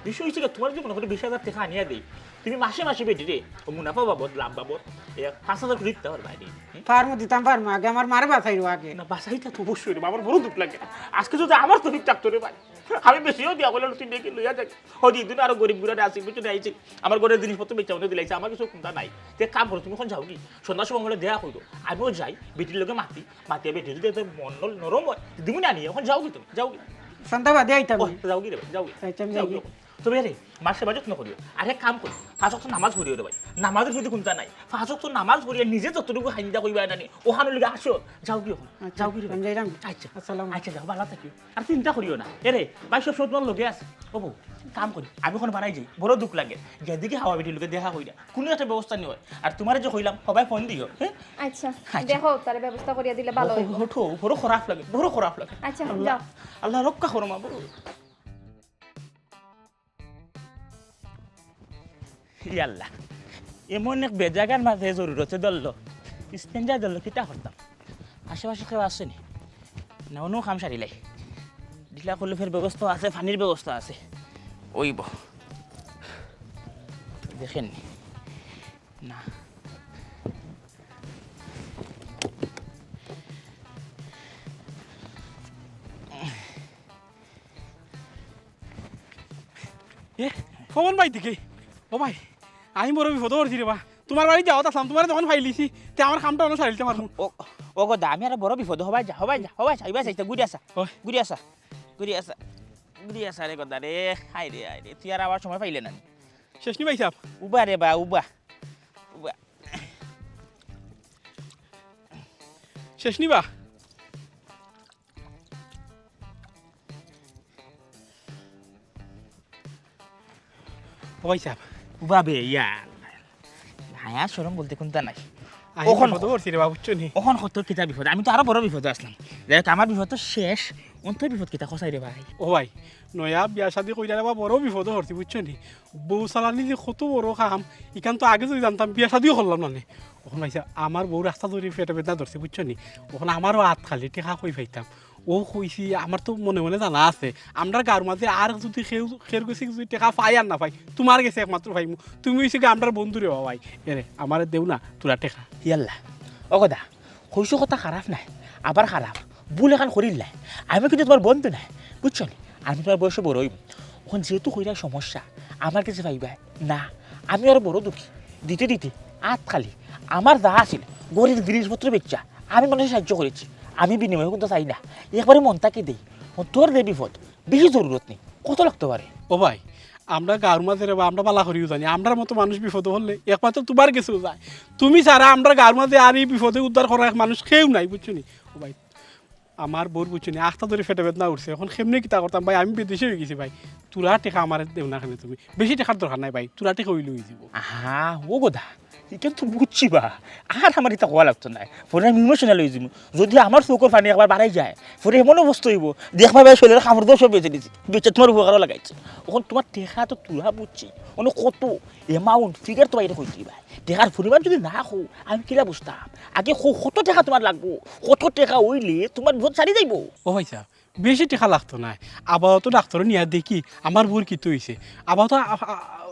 বিষয় অইছে কি, তুমার যদি মনো করো বিশ হাজার টেকা আনিয়া দেই, তুমি মাসে মাসে বেটিরে ও মুনাফা বাবদ, লাভ বাবদ, এ পাঁচ হাজার করি দিতে পারবায় নি। হুম? পারমু, দিতাম পারমু, আগে আমার মারে বাঁচাই রে আগে। না, বাঁচাইতা তো অবশ্যই রে, আমার বড় দুখ লাগে। আজকে যদি আমার তৌফিক থাকতো রে ভাই, আমি বেচিয়াও দিয়া কইলাম, তুই দেখি লইয়া যাই। ও দিন আরো গরিব গুড়া আছে, বুঝছো না, আইছে। আমার ঘরর জিনিসপত্র বেচা উনি দিলাইছে, আমার কিছু কুন্তা নাই। তে কাম করো, তুমি অখন যাওগি, সন্ধ্যার সময় অইলে দেখা করিও। আমিও যাই, বেটির লগে মাতি, মাতিয়া বেটি যদি এত মন নল-, নরম অয়, দিমু না আনিয়া, অখন যাওগি তুমি, যাওগি। সন্ধ্যা বাদে আইতাম। ও, যাওগি রে ভাই, যাওগি। আইতাম, যাওগি যাওগি। অখন। তবে রে, মার সেবা যত্ন করিও। আরে কাম করি, পাঁচ ওয়াক্ত নামাজ পড়িও রে ভাই। নামাজর যদি কুন্তা নাই, পাঁচ ওয়াক্ত নামাজ পড়িয়া নিজে যতটুকু হাইন্দা কইবা না নি, অখানর লাগি আসো, যাওগি অখন। আচ্ছা, যাওগি রে ভাই। আমি যাইরাম। আচ্ছা। আসসালামু আলাইকুম। আচ্ছা, যাও, ভালা থাকিও। আর চিন্তা করিও না। এরে, ভাই সব সময় তুমার লগে আছে। ও বউ, কাম করি, আমি অখন বাড়াই যাই, বড় দুখ লাগে। যেদিকে হাওয়া বেটির লগে দেখা কইরা, কুনু একটা ব্যবস্থা নি অয়। আর তুমারে যে কইলাম, হবায় ফোন দিও, হ্যাঁ? আচ্ছা, আচ্ছা। দেখো, তারে ব্যবস্থা করিয়া দিলে ভালা অইবো। ওঠো, বড় খারাপ লাগে, বড় খারাপ লাগে। আচ্ছা, আল্লাহ, যাও। আল্লাহ রক্ষা করো মা, বড়। ই আল্লাহ, এমন এক বেজাগার মাঝে জরুরতে ধরলো, স্ট্রেঞ্জার ধরলো, কিতা করতাম? আশেপাশে কেউ আছে নি? না, অনো কাম সারিলাই। ঢিলা কলফের ব্যবস্থা আছে, পানির ব্যবস্থা আছে। অইবো। দেখেন নি। না। এ, পবন ভাই দিকে। ও ভাই, আমি বড় বিপদো পড়ছি রে বা। তুমার বাড়িত যাওয়াত আছলাম, তুমারে যখন পাইলিছি, তে আমার কামটা অনো সারিলতে পারমু। ও, ও গো দা, আমি আরো বড় বিপদো, হবাই যা, হবাই যা, হবাই যা, ইবায় চাইতে, গুড়ি আসা, ওই। গুড়ি আসা, গুড়ি আসা, গুড়ি আসা রে গো দা রে, হায় রে, হায় রে, তুই আর আমার সময় পাইলে না। শেষ নি ভাইসাব? উবা রে বা, উবা, উবা। শেষ নি বা? ও ভাইসাব। উবা বে, ইয়া। হায়া শরম বলতে কুন্তা নাই। আমি অখন বিপদো পড়ছি রে বা, বুঝছো নি? অখন কত কিতা বিপদ, আমি তো আরো বড় বিপদো আছলাম। যাই হোক, আমার বিপদ তো শেষ, অন্তর বিপদ কিতা কছাই রে ভাই? ও ভাই, নয়া বিয়া শাদি কইরা রে বা বড় বিপদো পড়ছি, বুঝছো নি? বউ চালানি যে কত বড় কাম, ইখান তো আগে যদি জানতাম, বিয়া শাদিও করলাম না নে। অখন ভাইসাব, আমার বউ রাস্তা ধরি পেটে বেদনা ধরছে, বুঝছো নি? অখন আমারও আত খালি, টেকা কই পাইতাম? ও কইছি, আমার তো মনে মনে জানা আছে, আমরার গাঁওর মাঝে আর যদি কেউ, কেউর গেছে যদি টেকা পাই আর না পাই, তুমার গেছে একমাত্র পাইমু। তুমি অইছো গি আমরার বন্ধু রে বা ভাই। এরে, আমারে দেও না থুড়া টেকা। ইয়াল্লা, ও গো দা, কইছো কথা খারাপ নায়, আবার খারাপ, ভুল এখান করিল নায়। আমি কিন্তু তুমার বন্ধু নায়, বুঝছো নি? আমি তুমার বয়সে বড় অইমু। অখন যেহেতু কইরায় সমস্যা, আমার গেছে পাইবায় না, আমি আরো বড় দুঃখী। দিতে দিতে আত খালি। আমার যা আছিল, ঘরর জিনিসপত্র বেচিয়া আমি মানুষরে সাহায্য করিছি। আমি বিনিময়ে কুন্তা চাই না, একবারে মন থাকি দেই। অখন তোর যে বিপদ, বেশি জরুরত নি, কত লাগতো পারে? ও ভাই, আমরা গাঁওর মাঝে রে বা, আমরা বালা করিউ জানি, আমরার মতো মানুষ বিপদো পড়লে একমাত্র তুমার গেছেউ যায়। তুমি ছাড়া আমরার গাঁওর মাঝে আর ই বিপদে উদ্ধার করা এক মানুষ কেউ নাই, বুঝছো নি? ও ভাই, আমার বউর বুঝছো নি, আখতা ধরি পেটে বেদনা উঠছে, অখন কেমনে কিতা করতাম ভাই? আমি বিদেশি অইগেছি ভাই, থুড়া টেকা আমারে দেও না কেনে তুমি? বেশি টেকার দরকার নাই ভাই, থুড়া টেকা অইলে অইযিবো। আহা, ও গো দা, ইখান তো বুঝছি বা, আর আমার ইতা কওয়া লাগতো নায়। পরে আমি emotional অইযিমু। যদি আমার চউখর পানি একবার বারাই যায়, পরে এমন অবস্থা অইবো, দেখবায় ভাই শরীলর কাপড়-চোপড় সব বেচি দিছি, বেচিয়া তুমার উপকারো লাগাইছি। অখন তুমার টেকা তো থুড়া বুঝছি, অনো কত amount, figure তো বাইরে কইতে ভাই। টেকার পরিমাণ যদি না কও, আমি কিলা বুঝতাম? আগে কও, কত টেকা তুমার লাগবো? কত টেকা অইলে তুমার বিপদ সারি যাইবো? ও ভাইসাব, বেশি টেকা লাগতো নায়। আপাতত ডাক্তরো নিয়া দেখি, আমার বউর কিতা অইছে। আপাতত আ-, আ-,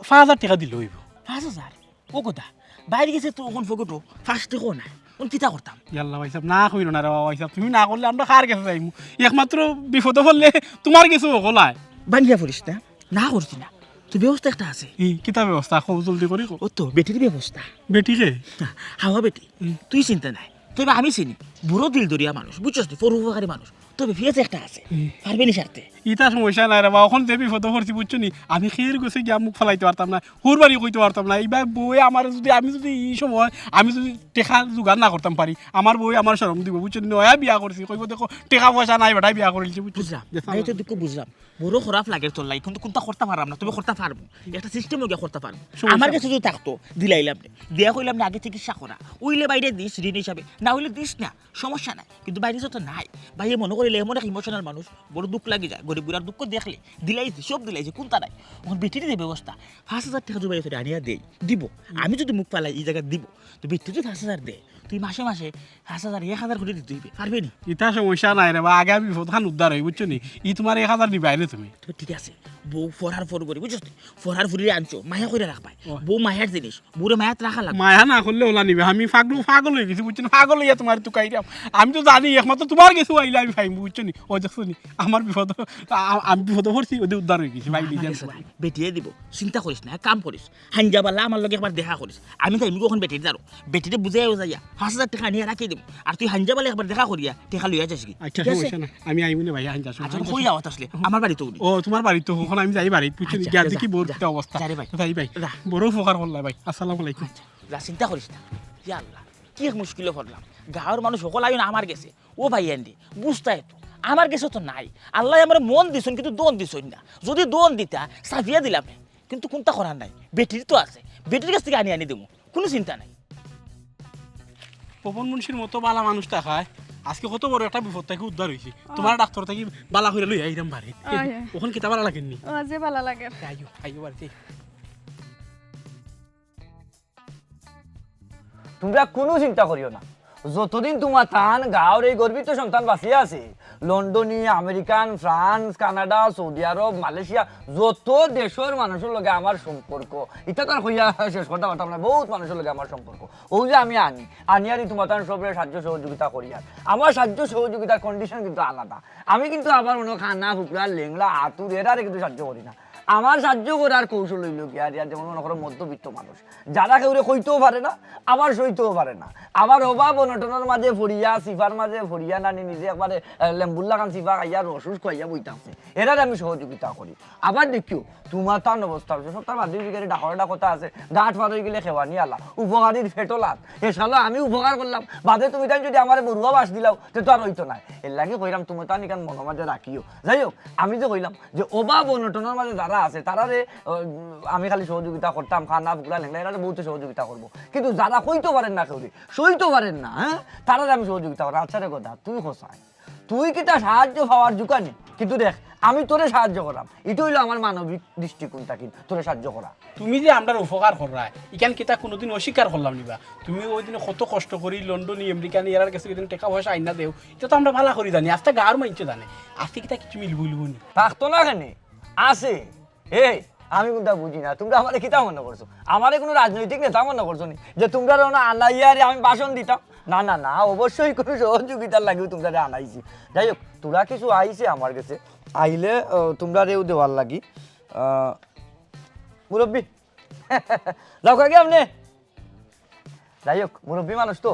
পাঁচ হাজার টেকা দিলে অইবো। পাঁচ হাজার? ও গো দা, বাইর গেছে তো অখন পকেটো পাঁচ টেকাও নাই। অখন কিতা করতাম? ইয়াল্লা ভাইসাব, না কইরো না রে বা ভাইসাব, তুমি না করলে আমরা কার গেছে যাইমু? একমাত্র বিপদো পড়লে তুমার গেছে অকল আয়। ভাঙ্গিয়া পড়িস না, না করছি না। তো ব্যবস্থা একটা আছে। ই, কিতা ব্যবস্থা? কও, জলদি করি কও। ও তো, বেটির ব্যবস্থা। বেটি কে? হাওয়া বেটি। হুম। তুই চিন্তা নাই। তবে আমি চিনি, বড় দিল দরিয়া মানুষ, বুঝছস নি? পরোপকারী মানুষ। তবে ফিয়াজ একটা আছে। হুম। পারবে নি সারতে? ইতা সমস্যা নাই রে বা, অখন যে বিপদো পড়ছি, বুঝছো নি? আমি কেউর গেছে গিয়া মুখ ফালাইতে পারতাম না, হুর বাড়ি কইতে পারতাম না। ইবার বউয়ে আমারে যদি, আমি যদি ই সময়, আমি যদি টেকা জোগাড় না করতাম পারি, আমার বউয়ে আমার শরম দিবো, বুঝছো নি? নয়া বিয়া করছি, কইবো, "দেখো, টেকা পয়সা নাই, বেটায় বিয়া করিলিছে", বুঝছো নি? বুঝলাম, যে ভাই, তো দুঃখ বুঝলাম। বড় খারাপ লাগের তোর লাগি, কিন্তু কুন্তা করতাম পারলাম না, তবে করতাম পারমু। একটা system লইয়া করতাম পারমু। সমস্যা আমার নাই। গেছে যদি থাকতো, দিলাইলাম নে। দিয়া কইলাম নে আগে চিকিৎসা করা। অইলে বাইরে দিস ঋণ হিসাবে, না অইলে দিস না, সমস্যা নাই। কিন্তু বাইরে তো নাই। ভাইয়ে মনো করিলে এমন এক emotional মানুষ, বড় দুঃখ লাগি যায়। গরিব গুড়ার দুঃখ দেখলে, দিলাইছি, সব দিলাইছি, কুন্তা নাই। অখন বেটির যে ব্যবস্থা, পাঁচ হাজার টেকা জুবাইরে তোরে আনিয়া দেই, দিবো। আমি যদি মুখ ফালাই, ই জাগাত দিবো। তো বেটি যদি পাঁচ হাজার দেয়, তুই মাসে মাসে পাঁচ হাজার, এক হাজার করি দিতে অইবে, পারবে নি? ইতা সমস্যা নাই রে বা, আগে আমি বিপদখান উদ্ধার অই, বুঝছো নি? ই তুমার এক হাজার নিবায় নে তুমি। তো ঠিক আছে, বউ ফরার ফর করি, বুঝছো নি? ফরার ফরিরে আনছো, মায়া করি রাখবায়। ও। বউ মায়ার জিনিস, বউরে মায়াত রাখা লাগবো। মায়া না করলে অলা নিবায়, আমি পাগল, পাগল অইগেছি, বুঝছো নি? পাগল অইয়া তুমারে তুকাইরাম। আমি তো জানি একমাত্র তুমার গেছে আইলে আমি পাইমু, বুঝছো নি? ও দেখছো নি, আমার বিপদ, আ-, আমি বিপদো পড়ছি, ওদের উদ্ধার অইগেছি, ভাই, আমার নিজে গেছে আনছো। নাই, বেটিয়ে দিবো, চিন্তা করিস না, এক কাম করিস। হাইঞ্জাবালা আমার লগে একবার দেখা করিস। আমি যাইমু অখন বেটির দ্বারো। বেটিরে বুঝাইয়া বুঝাইয়া পাঁচ হাজার টেকা আনিয়া রাখি দিমু। আর তুই হাইঞ্জাবালা একবার দেখা করিয়া টেকা লইয়া যাসগি। আচ্ছা, ঠিক আছে? সমস্যা নাই। আমি আইমু নে ভাই, হাইঞ্জা, আচ্ছা, সমস্যা কই নাই। যাওয়াত আসলে? আমার বাড়িত অইলি। ও, তুমার বাড়িত তো, অখন আমি যাই বাড়িত, বুঝছো নি? আচ্ছা, গিয়া যা, দেখি বউর যা। কিতা অবস্থা। যা রে ভাই। যাই ভাই। যা। বড় উপকার করলা ভাই। আসসালামু আলাইকুম। আচ্ছা, যা, চিন্তা করিস না। ইয়া আল্লাহ, কি এক মুশকিলো পড়লাম। গাঁওর মানুষ হকল আইন আমার গেছে। ও ভাইয়াইন রে, বুঝতায় তো। আমার গেছে তো নাই। আল্লায় আমারে মন দিছইন, কিন্তু দন দিছইন না। যদি দন দিতা, চাপিয়া দিলাম নে। কিন্তু কুন্তা করার নাই, বেটির তো আছে, বেটির গেছ থাকি আনি আনি দিমু, কুনু চিন্তা নাই। পবন মুন্সির মতো বালা মানুষ থাকায় আজকে কত বড় একটা বিপদ থাকি উদ্ধার অইছি। ও। তুমার ডাক্তর থাকি বালা করি লই আইরাম বাড়ি। আয়, আয়। অখন কিতা বালা লাগের নি? ও, যে বালা লাগের। আইও, আইও বাড়িত। তুমরা কুনু চিন্তা করিও না, যতদিন তুমার তান গাঁওর এই গর্বিত সন্তান বাঁচিয়া আছে, লন্ডনী, আমেরিকান, ফ্রান্স, কানাডা, সৌদি আরব, মালয়েশিয়া, যত দেশর মানুষর লগে আমার সম্পর্ক, ইতা তো আর কইয়া শেষ করতাম পারতাম না, বউত মানুষর লগে আমার সম্পর্ক। অউ যে আমি আনি, আনিয়ারি তুমার তান সবরে সাহায্য সহযোগিতা করিয়ার। আমার সাহায্য সহযোগিতার condition কিন্তু আলাদা। আমি কিন্তু আবার অনো কানা, কুকড়া, লেংড়া, আতুর, এরারে কিন্তু সাহায্য করি না। আমার সাহায্য করার কৌশল অইলো গিয়া, আর ইয়ার যেমন মনে করো মধ্যবিত্ত মানুষ, যারা কেউরে কইতেও পারে না, আবার সইতেও পারে না, আবার অভাব অনটনর মাঝে পড়িয়া, সিফার মাঝে পড়িয়া নানি নিজে একবারে, আহ, লেম্বুর লাখান সিফা খাইয়া রস উস খাইয়া বইতা আছে, এরারে আমি সহযোগিতা করি। আবার দেখিও, তুমার তান অবস্থা অইছে, সপ্তাহ বাদে বিকালে ডাকর ডাক কথা আছে, গাঁট পার অই গেলে খেওয়ানি আলা, উপকারীর ফেটো লাত। এ শালা আমি উপকার করলাম, বাদে তুমি তাই যদি আমারে বড়ুয়া বাস দিলাও, তে তো আর অইতো নায়। এর লাগি কইরাম, তুমি তান ইখান মনো মাঝে রাখিও। যাই হোক, আমি যে কইলাম যে অভাব অনটনর মাঝে যারা আছে, তারারে, আহ, আমি খালি সহযোগিতা করতাম, খানা, ফুকরা, লেংড়া, এরারে বহুত সহযোগিতা করবো। কিন্তু যারা কইতো পারেন না কেউরে, সইতো পারেন না, হ্যাঁ, তারারে আমি সহযোগিতা করতাম। আচ্ছা রে গদা, তুই কছাই, তুই কিতা সাহায্য পাওয়ার জুকানি? কিন্তু দেখ, আমি তোরে সাহায্য করাম, ইটা অইলো আমার মানবিক দৃষ্টিকোণ থাকি তোরে সাহায্য করা। তুমি যে আমরার উপকার কররায়, ইখান কিতা কুনুদিন অস্বীকার করলাম নি বা? তুমি ওই দিনে কত কষ্ট করি লন্ডনি, আমেরিকানি, এরার গেছে ওই দিন টেকা পয়সা আইনা দেও, ইটা তো আমরা ভালা করি জানি, আস্তা গাঁওর মাইনষে জানে। আস্তা কিতা কিছু মিলবো, মিলবো নি? থাকতো না কেনে? আছে। এই, আমি কুনতা বুঝি না, তুমরা আমারে কিতা মনো করছো? আমারে কুনু রাজনৈতিক নেতা মনো করছো নি? যে তুমরারে অনো আনাইয়া রে আমি ভাষণ দিতাম? না, না, না, অবশ্যই কুনু সহযোগিতার লাগিও তুমরারে আনাইছি। যাই হোক, থুড়া কিছু আইছে আমার গেছে, আইলে, আহ, তুমরারেও দেওয়ার লাগি। আহ, মুরব্বি, যাও কাকে আপনি? যাই হোক, মুরব্বি মানুষ তো,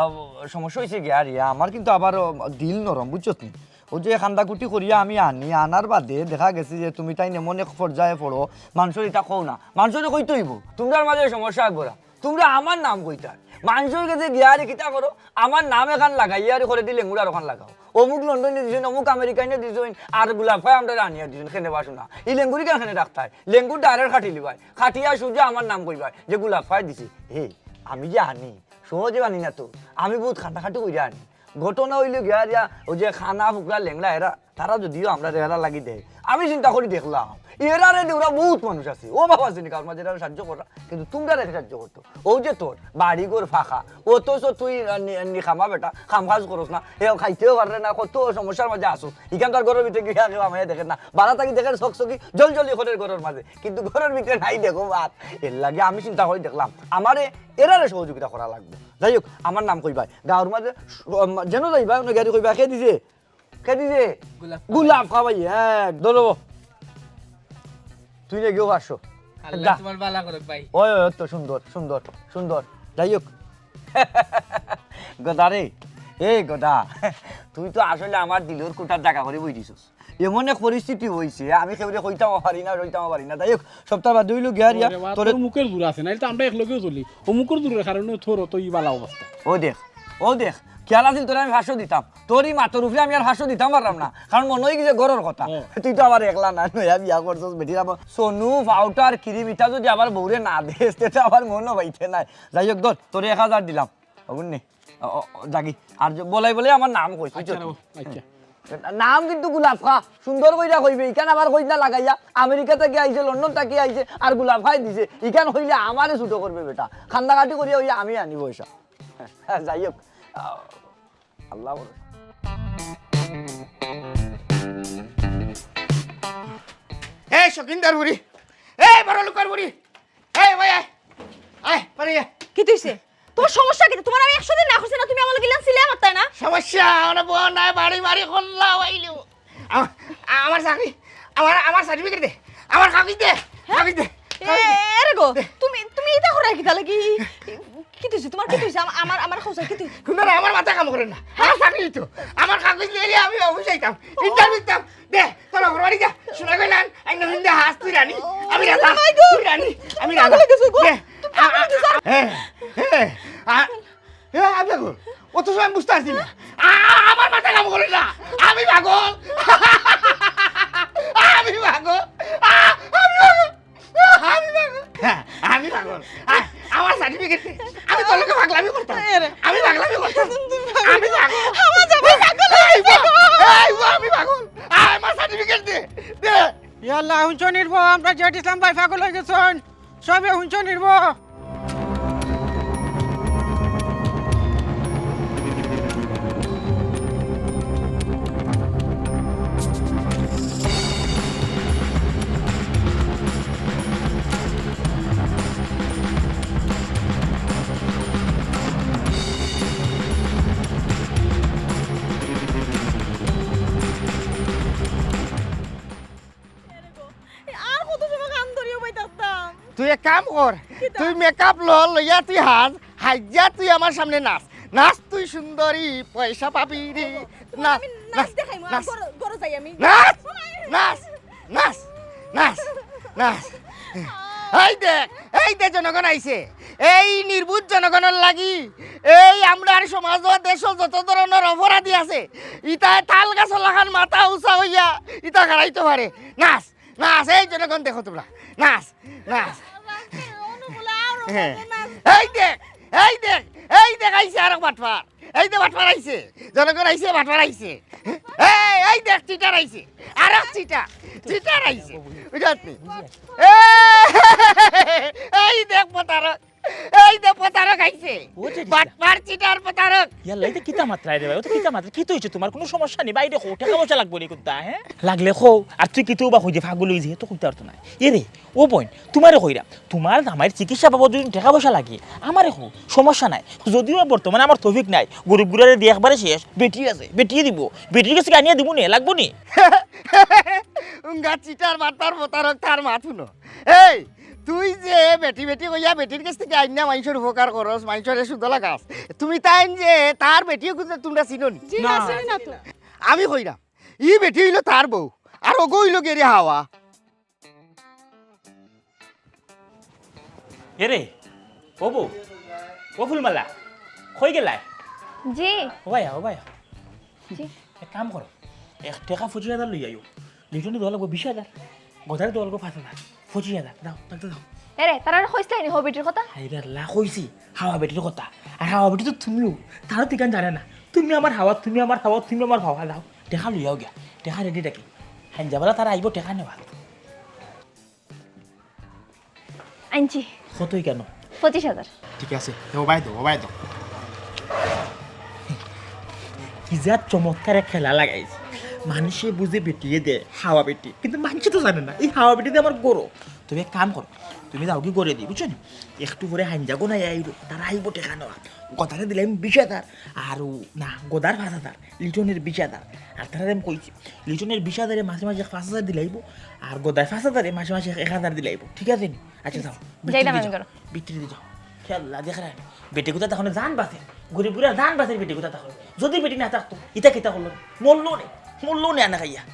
আহ, সমস্যা অইছে গিয়া আর ইয়া, আমার কিন্তু আবার, আহ, দিল নরম, বুঝছস নি? ওই যে কান্দাকুটি করিয়া আমি আনি, আনার বাদে দেখা গেছে যে তুমি তাইন এমন এক পর্যায়ে পড়ো, মানষরে ইতা কও না, মানষরে কইতে অইবো, তুমরার মাঝে সমস্যা একবার, তুমরা আমার নাম কইতায়, মানষর গেছে গিয়া আর কিতা করো, আমার নাম এখান লাগাইয়া আর করে দিলে লেঙ্গুরার ওখান লাগাও। অমুক লন্ডনে দিছইন, অমুক আমেরিকাইনে দিছইন, আর গোলাপ ভাই আমরারে আনিয়া দিছইন, কেনে বাসু না। ই লেঙ্গুরি কেন কেনে রাখতায়? লেঙ্গুর ডাইরেক্ট কাটি লিবায়, কাটিয়া সুজা আমার নাম কইবায় যে গোলাপ ভাই দিছে। হে, আমি যে আনি, সহজে আনি না তো, আমি বহুত খাটাখাটি কইরা আনি। ঘটনা অইলো গিয়া রিয়া, ওই যে খানা, ফুকরা, লেংড়া এরা, তারা যদিও আমরারে এরা লাগি দেয়, আমি চিন্তা করি দেখলাম, এরারে দেওরা বহুত মানুষ আছে, ও বাবা আছে নি, কারোর মাঝে এরারে সাহায্য করা, কিন্তু তুমরারে সাহায্য করতো। ও যে তোর বাড়ি ঘর ফাঁকা, অথচ তুই, আহ, নি-, নিকামা বেটা, কাম কাজ করস না, হে খাইতেও পারে না, কত সমস্যার মাঝে আসো। ইখান তো আর ঘরর ভিতরে গিয়া কেউ আমারে দেখে না, বারা থাকি দেখে চকচকি, জলজলি করে ঘরর মাঝে, কিন্তু ঘরর ভিতরে নাই দেখো বাত। এর লাগি আমি চিন্তা করি দেখলাম, আমারে এরারে সহযোগিতা করা লাগবো। যাই হোক, আমার নাম কইবায়, গাঁওর মাঝে স-, যেন যাইবায়, অনো গিয়া কইবায়, "কে দিছে? কে দিছে?" গোলাপ। গোলাপ খাওয়াই, হ্যাঁ, ধরো। তুই না গিয়েও পারছো। আল্লাহ যা। তোমার বালা করুক ভাই। ওই, ওই, তো সুন্দর, সুন্দর, সুন্দর। যাই হোক। গদা রে, এই গদা, তুই তো আসলে আমার দিলর কুটার জাগা করি বই দিছস। এমন এক পরিস্থিতি অইছে, আমি কেউরে কইতামও পারি না, রইতামও পারি না। যাই হোক, সপ্তাহ বাদে অইলো গিয়া রিয়া, ওরে বা, তোরে তোর মুখর জোর আছে, নাইলে তো আমরা একলগেও চলি। ও মুখর জোরের কারণে তোর অত ই বালা অবস্থা। ও দেখ, ও দেখ, খেয়াল আছিল তোরে আমি পাঁচশো দিতাম, তোর ই মাতর উপরে আমি আর পাঁচশো দিতাম পারলাম না, কারণ মনো অই গেছে ঘরর কথা। ও। তুই তো আবার একলা না, নয়া বিয়া করছস, বেটির আবার সোনু, পাউডার, ক্রিম, ইটা যদি আবার বউরে না দেস, তে তো আবার মনও পাইতে নাই। যাই হোক, ধর, তোরে এক হাজার দিলাম, অগুন নে। ও, ও, ও, জাগি। আর যে বলাই বলাই আমার নাম কইস, বুঝছো আচ্ছা, তুই? ও, আচ্ছা। নাম কিন্তু গোলাপ খা, সুন্দর কইরা কইবে। ইখান আবার কইস না লাগাইয়া, আমেরিকা থাকি আইছে, লন্ডন থাকি আইছে, আর গোলাপ খাই দিছে। ইখান কইলে আমারে ছোট করবে বেটা। কান্দাকাটি করিয়া অইয়া আমি আনি পয়সা। যাই হোক, আহ, আল্লাহ বড়। এই শকিন্দার বুড়ি, এই বড় লোকের বুড়ি, এই ভাই আয়, আয়, বাড়ি আয়। কিতা অইছে? তোমার সমস্যা কিতা? তোমার আমি একশো দিন না করছি না, তুমি আমার লগে ইলান সিলাই মারতায় না? সমস্যা, আমার বউ নাই, বাড়ি বাড়ি খোল্লা অইলো। আমা-, আমার চাকরি, আমার, আমার সার্টিফিকেট দে, আমার কাগজ দে, হ্যাঁ? কাগজ দে, এ, কাগজ দে। এরে গো, দে। তুমি, তুমি ইতা করায় কিতা লাগি? কিতা অইছে? তোমার কিতা অইছে? আমা-, আমার, আমার খোঁজা কিতা অইছে? কুন্দারা আমার মাথা কাম করে না। আমার চাকরি তো। আমার কাগজ লইলে আমি অফিস যাইতাম, ইন্টারভিউ দিতাম। দে, তোর ঘর বাড়ি যা। শোনা গেল না, আই নবীন দে হাস তুই রানী। আমি রাজা। Oh my God। তুই রানী, আমি রাজা। পাগল হয়ে গেছো গো। দে। তুমি পাগল হয়ে গেছো। আ, আ, হ্যাঁ, হ্যাঁ, আ, এ, আমি পাগল। অত সময় বুঝতে পারছি না। আ, আ, আমার মাথা কাম করে না। আমি পাগল। আমি পাগল। আ, আমি পাগল। আমি পাগল। হ্যাঁ, আমি পাগল। আ, আমার সার্টিফিকেট দে। আমি তোর লগে পাগলামি করতাম। এরে। আমি পাগলামি করতাম। তুমি পাগল। আমি পাগল। আমার জামাই পাগল। এই বা, এই বা, আমি পাগল। আ, আমার সার্টিফিকেট দে। দে। ইয়া আল্লাহ, হুনছো নির্ভয়, আমরা জেড ইসলাম ভাই পাগল হয়ে গেছেন। সবে হুনছো নির্ব। আর কত কাম কর, তুই মেকআপ ল, লইয়া তুই হাজ, হাজিয়া তুই আমার সামনে নাচ। নাচ তুই সুন্দরী, পয়সা পাবি রে। নাচ, আমি নাচ নাচ, দেখাইমু, নাচ। ঘরো, ঘরো যাই আমি। নাচ, নাচ, নাচ, নাচ, নাচ। এই দেখ, এই দে জনগণ আইছে। এই নির্বুধ জনগণর লাগি, এই আমরার সমাজো, দেশো যত ধরনর অপরাধী আছে, ইতায় তাল গাছর লাখান মাথা উচা অইয়া ইতা খাড়াইতো পারে। নাচ, নাচ, এই জনগণ দেখো তোমরা, নাচ, নাচ। হ্যাঁ। এই দেখ, এই দেখ, এই দেখ আইছে আরক বাটপার। এই দে বাটপার আইছে, জনগণ আইছে, বাটপার আইছে। এই, এই দেখ চিটার আইছে, আরক চিটার, চিটার আইছে। বুঝছনি? এ, এই দেখ প্রতারক, এই দেখ প্রতারক আইছে। ও যে দিছে। বাটপার চিটার প্রতারক। ইয়াল্লা, ইতা কিতা মাতরায় রে ভাই? ও তো কিতা মাতরায়? কিতা অইছে তুমার? কুনু সমস্যা নি? বাইরে কও, টেকা পয়সা লাগবো নি কুন্তা, হ্যাঁ? লাগলে কও, আর তুই কিতা বা কইতে পাগল অইছে, হে তো কইতে পারতো নায়। এ রে, ও বইন, তুমারে কইরাম, তুমার জামাইর চিকিৎসা বাবদ যদি টেকা পয়সা লাগে, আমারে কও, সমস্যা নাই। যদিও বর্তমানে আমার তৌফিক নাই, গরিব গুরারে দিয়া একবারে শেষ, বেটি আছে, বেটিয়ে দিবো, বেটির গেছে আনিয়া দিবো নে, লাগবো নি? উঙ্গা চিটার বাটপার প্রতারক, তার মাত হুনো। এই, তুই যে বেটি বেটি কইয়া বেটির গেছ থাকি আইন্না মাইনষর উপকার করস, মাইনষরে সুদ লাগাস, তুমি তাইন যে তার বেটিও কিন্তু তুমরা চিনো নি? জি না, না। চিনি না তো। আমি কইরাম, ই বেটি অইলো তার বউ, আর অগু অইলো গেরে হাওয়া। এ রে, ও বউ, ও ফুলমালা, কই গেলায়? জি। ও ভাইয়া, ও ভাইয়া। জি। এক কাম করো, এক টেকা পঁচিশ হাজার লই আইও। লিটনে দেওয়া লাগবো বিশ হাজার, গদারে দেওয়া লাগবো পাঁচ হাজার। পঁচিশ হাজার, দাও, দাও, দাও। এ রে, তারারে কইছলায় নি হাওয়া বেটির কথা? হায় রে আল্লা, কইছি, হাওয়া বেটির কথা। আর হাওয়া বেটি তো তুমিও, তারা তো ইখান জানে না। তুমি আমার হাওয়া, তুমি আমার হাওয়া, তুমি আমার হাওয়া, দাও। টেকা লইয়াও গিয়া, টেকা রেডি রাখি। হাইঞ্জাবালা তারা আইবো টেকা নেওয়া। আনছি। কতই কেন? পঁচিশ হাজার। ঠিক আছে, তে ওবায় দেও, ওবায় দেও। কি যে চমৎকার এক খেলা লাগাইছে। মানষে বুঝে বেটিয়ে দে, হাওয়া বেটি। কিন্তু মানষে তো জানে না, ই হাওয়া বেটি দে আমার গরো। তুমি এক কাম করো, তুমি যাওগি গরে দি, বুঝছো নি? একটু পরে হাইঞ্জা গো নাই আইরো, তারা আইবো টেকা নেওয়া। গদারে দিলাইমু বিশ হাজার, আর ও, না, গদার পাঁচ হাজার। লিটনের বিশ হাজার। আর তারারে আমি কইছি, লিটনের বিশ হাজারে মাসে মাসে এক পাঁচ হাজার দিলাইবো, আর গদায় পাঁচ হাজারে মাসে মাসে এক হাজার দিলাইবো। ঠিক আছে নি? আচ্ছা, যাও, যাইলাম ভিতরে আমি যাও। ঘরো। ভিতরে যাও। খেয়াল দেখরায় নি। বেটি গুতা তখন জান বাঁচে, গরিব গুরা জান বাঁচে বেটি গুতা তখন। যদি বেটি না থাকতো, ইতা কিতা করলো? মরলো নে, মরলো নে আনা খাইয়া।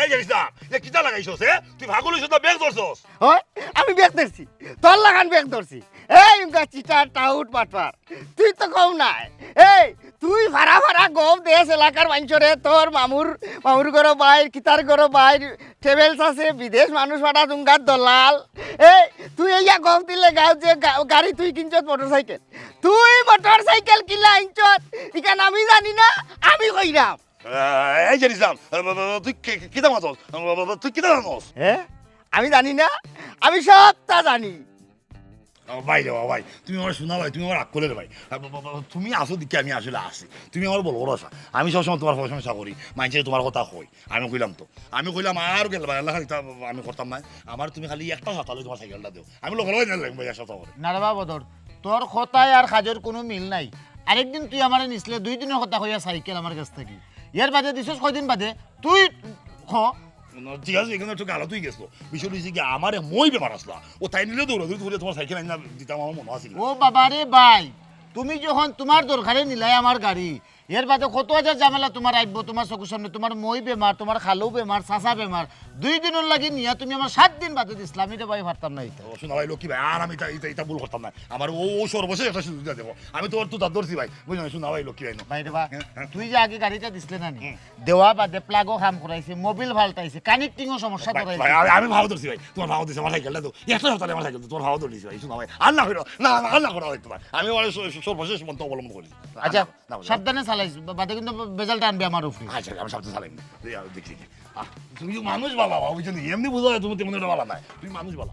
এই জানিস না, এ কিতা লাগাইছস, এ? তুই পাগল অইছস না ব্যাগ ধরছস? হয়, আমি ব্যাগ ধরছি, তোর লাখান ব্যাগ ধরছি। এই উঙ্গা চিটার, টাউট, বাটপার, তুই তো কম নায়। এই, তুই ফারা ফারা গফ দেস এলাকার মাইনষরে, তোর মামুর, মামুর ঘরো বাইর, কিতার ঘরো বাইর, ট্রাভেলস আছে, বিদেশ মানুষ পাঠাস, উঙ্গার দলাল। এই, তুই এইয়া গফ দিলে গাও যে গা-, গাড়ি তুই কিনছস মোটরসাইকেল। তুই মোটরসাইকেল কিলা আনছস, ইখান আমি জানি না, আমি কইরাম। আহ, এই যে নিজাম, আহ, বা, বা, বা, তুই কি, কি, কিতা মাতস? আহ, বা, বা, বা, তুই কিতা জানস? হ্যাঁ? আমি জানি না? আমি সবটা জানি। আহ, ভাই রে বা, ভাই, তুমি আমার সোনা ভাই, তুমি আমার আক্কলের ভাই। আহ, বা, বা, বা, তুমি আছো দেখি আমি আসলে আছি। তুমি আমার বড় ভরসা। আমি সবসময় তোমার প্রশংসা করি, মাইনষে তোমার কথা কই। আমি কইলাম তো, আমি কইলাম আর গেল ভাই, আল্লাহ খালি তা আমি করতাম না। আমার তুমি খালি একটা সাতালে তোমার সাইকেলটা দেও। আমি লগে লগে নিলাম ভাই, এক সপ্তাহ পরে। না রে বা বদর, তোর কথায় আর কাজর কুনু মিল নাই। আরেকদিন তুই আমারে নিছলে দুই দিনর কথা কইয়া সাইকেল আমার গেছ থাকি। এর বাদে দিছস কয়দিন বাদে? তুই খ। না, ঠিক আছে, ইখানো একটু গালাত অই গেছিল। বিষয় অইছে কি, আমারে মই বেমার আছলা। ও তাই নিলে দৌড়াদৌড়ি করে তোমার সাইকেল আইনা দিতাম, আমার মনো আছিল না। ও বাবা রে ভাই, তুমি যখন তোমার দরকারে নিলায় আমার গাড়ি, এর বাদে কত হাজার ঝামেলা তোমার আইবো, তোমার চকুর সামনে, তোমার মই বেমার, তোমার খালু বেমার, চাচা বেমার, দুই দিনর লাগি নিয়া তুমি আমার সাত দিন বাদে দিছলা, আমি রে ভাই পারতাম না ইতা। ও, সোনা ভাই, লক্ষ্মী ভাই, আর আমি ইতা, ইতা, ইতা ভুল করতাম না। আমার ও, ও সর্বশেষ একটা সুযোগ দিয়া দেখো। আমি তোমার তো দাঁত ধরছি ভাই, বুঝছো না, সোনা ভাই, লক্ষ্মী ভাই, নো। ভাই রে বা, হ্যাঁ, হ্যাঁ। তুই যে আগে গাড়িটা দিছলে না নি, হুম। দেওয়া বাদে plug-ও কাম করাইছে, মোবিল পাল্টাইছে, connecting-ও সমস্যা ভাই, ধরাইছে। ভাই, আমি, আমি ভাও ধরছি ভাই, তোমার ভাও ধরছি, আমার সাইকেলটা তো, একটা সপ্তাহ আমার সাইকেল তো, তোমার ভাও ধরছি ভাই, সোনা ভাই, আর না করো, না, না, আর না করো ভাই তোমার। আমি আমার স-, স-, সর্বশেষ মন্ত্র অবলম্বন করেছি। আচ্ছা, না, না, না। সাবধানে চালাইস, বা-, বাদে কিন্তু বেজালটা আনবে আমার উপরে। আচ্ছা, আমি সাবধানে চালাই। এই, আর দেখি, দেখি। আহ, তুমি তো মানুষ ভালা, বাবা, বুঝছো নি? এমনি বুঝা যায় তুমি তেমন একটা ভালা নাই। তুমি মানুষ ভালা।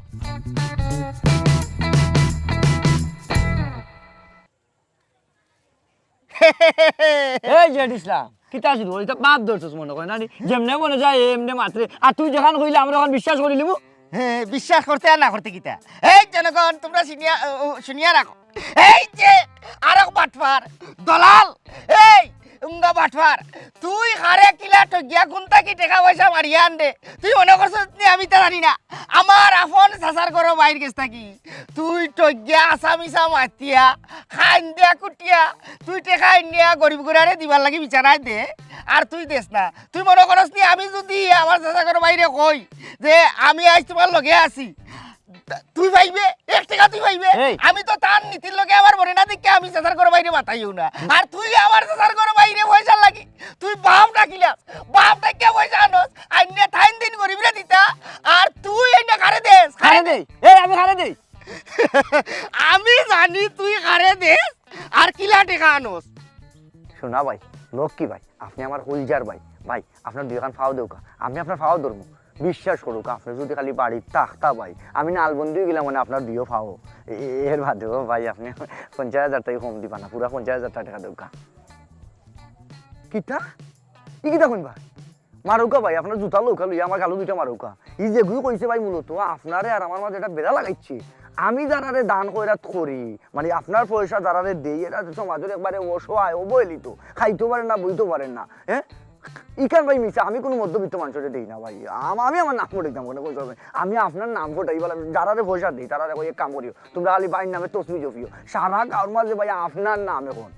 এই যে ইসলাম, কিতা শুরু? ওই তো বাপ ধরছস মনে কয় না নি? যেমনে মনে যায় এমনে মাতরে। আর তুই যেখান কইলে আমরা অখন বিশ্বাস করি লিমু। হ্যাঁ, বিশ্বাস করতে আর না করতে কিতা? এই জনগণ, তোমরা শুনিয়া, ও, ও, শুনিয়া রাখো। এই যে আরক বাটপার, দলাল, এই উঙ্গা বাটপার, তুই কারে কিলা ঠগিয়া কুন থাকি টেকা পয়সা মারিয়া আনরে? তুই মনো করছস নি আমি ইতা জানি না? আমার আপন চাচার ঘরর বাইর গেছ থাকি তুই ঠগিয়া আসামিসা মাতিয়া, কান্দিয়া কুটিয়া, তুই টেকা আনিয়া গরিব গুরারে দিবার লাগি বিছানায় দে, আর তুই দেছ না। তুই মনো করস নি আমি যুদি আমার চাচার ঘরর বাইরে কই যে আমি আইজ তুমার লগে আছি, তুই পাইবে, এক টেকা তুই পাইবে। এই। আমি তো তার নীতির লগে আমার বনে না দেখিয়া আমি চাচার ঘরর বাইরে মাতাইও না। আর তুই আমার চাচার ঘরর বাইরে পয়সার লাগি, তুই বাপ ডাকিলাস, বাপ ডাকিয়া পয়সা আনস, আইনে তিন দিন গরিবরে দিতা, আর তুই আইনে কারে দেস? কারে দেই? এই, আমি কারে দেই? আমি জানি তুই কারে দেস, আর কিলা টেকা আনস। শোনা ভাই, লক্ষ্মী ভাই, আপনে আমার কইলজার ভাই, ভাই, আপনার দুইখান পাও দেউক্কা, আমি আপনার পাও ধরমু। বিশ্বাস করুক্কা, আপনে যুদি খালি বাড়িত থাকতা ভাই, আমি নালবন্দি অইগেলাম মানে আপনার দুইও পাও। এ-, এর বাদেও ভাই, আপনে পঞ্চাশ হাজার থাকি কম দিবা না, পুরা পঞ্চাশ হাজার টেকা দেউক্কা। কিতা? ই কিতা কইন ভাই? মারুক্কা ভাই, আপনার জুতা লউক্কা লইয়া আমার গালো দুইটা মারুক্কা। ই যেগুই কইছে ভাই, মূলত আপনারে আর আমার মাঝে একটা বেড়া লাগাইছে। আমি যারারে দান খয়রাত করি, মানে আপনার পয়সা যারারে দেই, এরা সমাজর একবারে অসহায়, অবহেলিত, খাইতেও পারের না, বইতেও পারের না, হ্যাঁ? ইখান ভাই মিছা, আমি কুনু মধ্যবিত্ত মানষরে দেই না ভাই। আম-, আমি আমার নাম ফটাইতাম কেনে, কইছো ভাই? আমি আপনার নাম ফটাই, বলে, যারারে পয়সা দেই, তারারে কই, "এক কাম করিও, তুমরা খালি ভাইর নামে তসবি জপিও।" সারা গাঁওর মাঝে ভাই আপনার নাম এখন।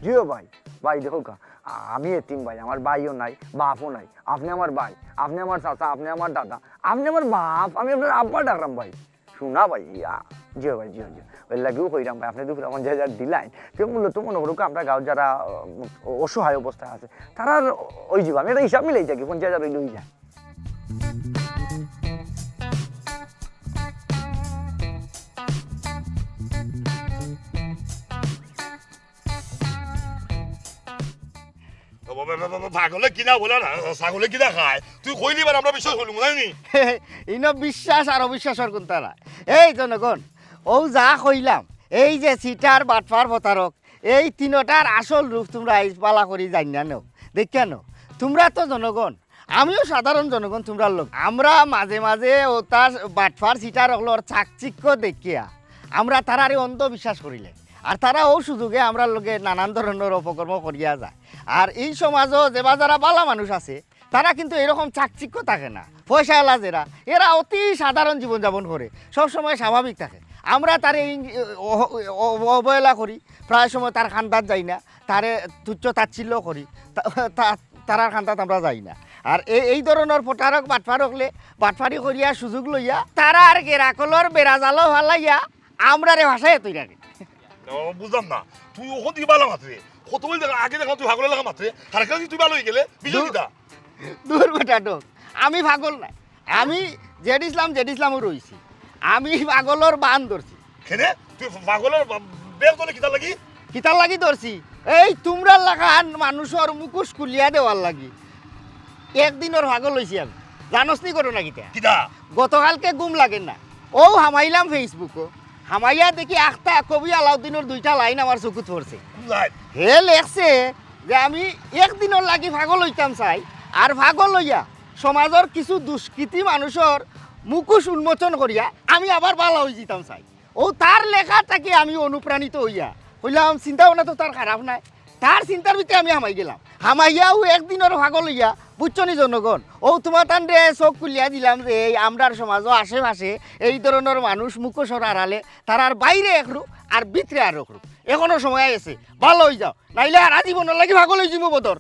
জিও ভাই, ভাই দেখউক্কা, আ-, আমি এতিম ভাই, আমার ভাইও নাই, বাপও নাই। আপনে আমার ভাই, আপনে আমার চাচা, আপনে আমার দাদা, আপনে আমার বাপ, আমি আপনার আব্বা ডাকরাম ভাই। শোনা ভাই, ইয়া, জিও ভাই, জিও, জিও। এর লাগিও কইরাম ভাই, আপনে দুপুরে পঞ্চাশ হাজার দিলাইন। তে মূলত মনো করুক্কা, আমরা গাঁওর যারা, আ, অসহায় অবস্থায় আছে, তারার অইযিবো। আমি একটা হিসাব মিলাই থাকি, পঞ্চাশ হাজার অইলে অইযায়। ও বাবা, বাবা, বাবা, পাগলে কিনা বলে না, ছাগলে কিনা খায়। তুই কইলি এবার আমরা বিশ্বাস করলু, বুঝলি নি? ইনো বিশ্বাস আর অবিশ্বাসর কুনতা না। এই জনগণ, অউ যা কইলাম, এই যে চিটার, বাটপার, প্রতারক, এই তিনোটার আসল রূপ তুমরা আইজ বালা করি জানিয়া নেও, দেখিয়া নেও। তুমরা তো জনগণ, আমিও সাধারণ জনগণ তুমরার লগে। আমরা মাঝে মাঝে অতা বাটপার চিটার অকলর চাকচিক্য দেখিয়া আমরা তারারে অন্ধবিশ্বাস করিলাই। আর তারা অউ সুযোগে আমরার লগে নানান ধরনর অপকর্ম করিয়া যায়। আর ই সমাজো যেবা যারা বালা মানুষ আছে, তারা কিন্তু এরকম চাকচিক্য থাকে না। পয়সাআলা যেরা, এরা অতি সাধারণ জীবনযাপন করে, সবসময় স্বাভাবিক থাকে। আমরা তারে ইং-, অ-, অ-, অবহেলা করি, প্রায় সময় তার কান্দাত যাই না, তারে তুচ্ছ তাচ্ছিল্য করি, তা-, তা-, তারার কান্দাত আমরা যাই না। আর এ-, এই ধরনর প্রতারক বাটপার অকলে বাটপারি করিয়া সুযোগ লইয়া তারার গেরাকলর বেড়াজালো ফালাইয়া আমরারে ভাসাইয়া থই রাখে। ও, বুঝলাম না, তুই অখন দি বালা মাতরে, কত বলি দেখা, আগে দেখা তুই পাগলর লাগা মাতরে, আর কেউ তুই বালা অইগেলে, বিজয় দু-, কিতা? দূর বেটা, ঢং। আমি পাগল নায়। আমি জেড ইসলাম, জেড ইসলামও রইছি। আমি পাগলর বান ধরছি। কেনে? তুই পাগলর বা-, বেল ধরলে কিতার লাগি? কিতার লাগি ধরছি? এই তুমরার লাখান মানুষর মুখোশ খুলিয়া দেওয়ার লাগি। একদিনর পাগল অইছি আমি। জানোস নি ঘটনা কিতা? কিতা? গতকালকে ঘুম লাগে না। অউ হামাইলাম Facebook-ও। হামাইয়া দেখি আখতা কবি আলাউদ্দিনর দুইটা লাইন আমার চকুত পড়ছে। কোন লাইন? হে লেখছে যে আমি একদিনর লাগি পাগল অইতাম চাই, আর পাগল অইয়া সমাজর কিছু দুষ্কৃতি মানুষর মুখোশ উন্মোচন করিয়া আমি আবার বালা অইযিতাম চাই। অউ তার লেখা থাকি আমি অনুপ্রাণিত অইয়া কইলাম, চিন্তা ভাবনা তো তার খারাপ নায়। তার চিন্তার ভিতরে আমি হামাই গেলাম। হামাইয়া অউ একদিনর পাগল অইয়া, বুঝছো নি জনগণ? অউ তুমার তানরে চোখ খুলিয়া দিলাম যে এই আমরার সমাজো আশেপাশে এই ধরনর মানুষ মুখোশর আড়ালে, তারার বাইরে এক রূপ আর ভিতরে আর এক রূপ। এখনো সময় আছে, বালা অইযাও, নাইলে হারা জীবনর লাগি পাগল অইযিমু বদর।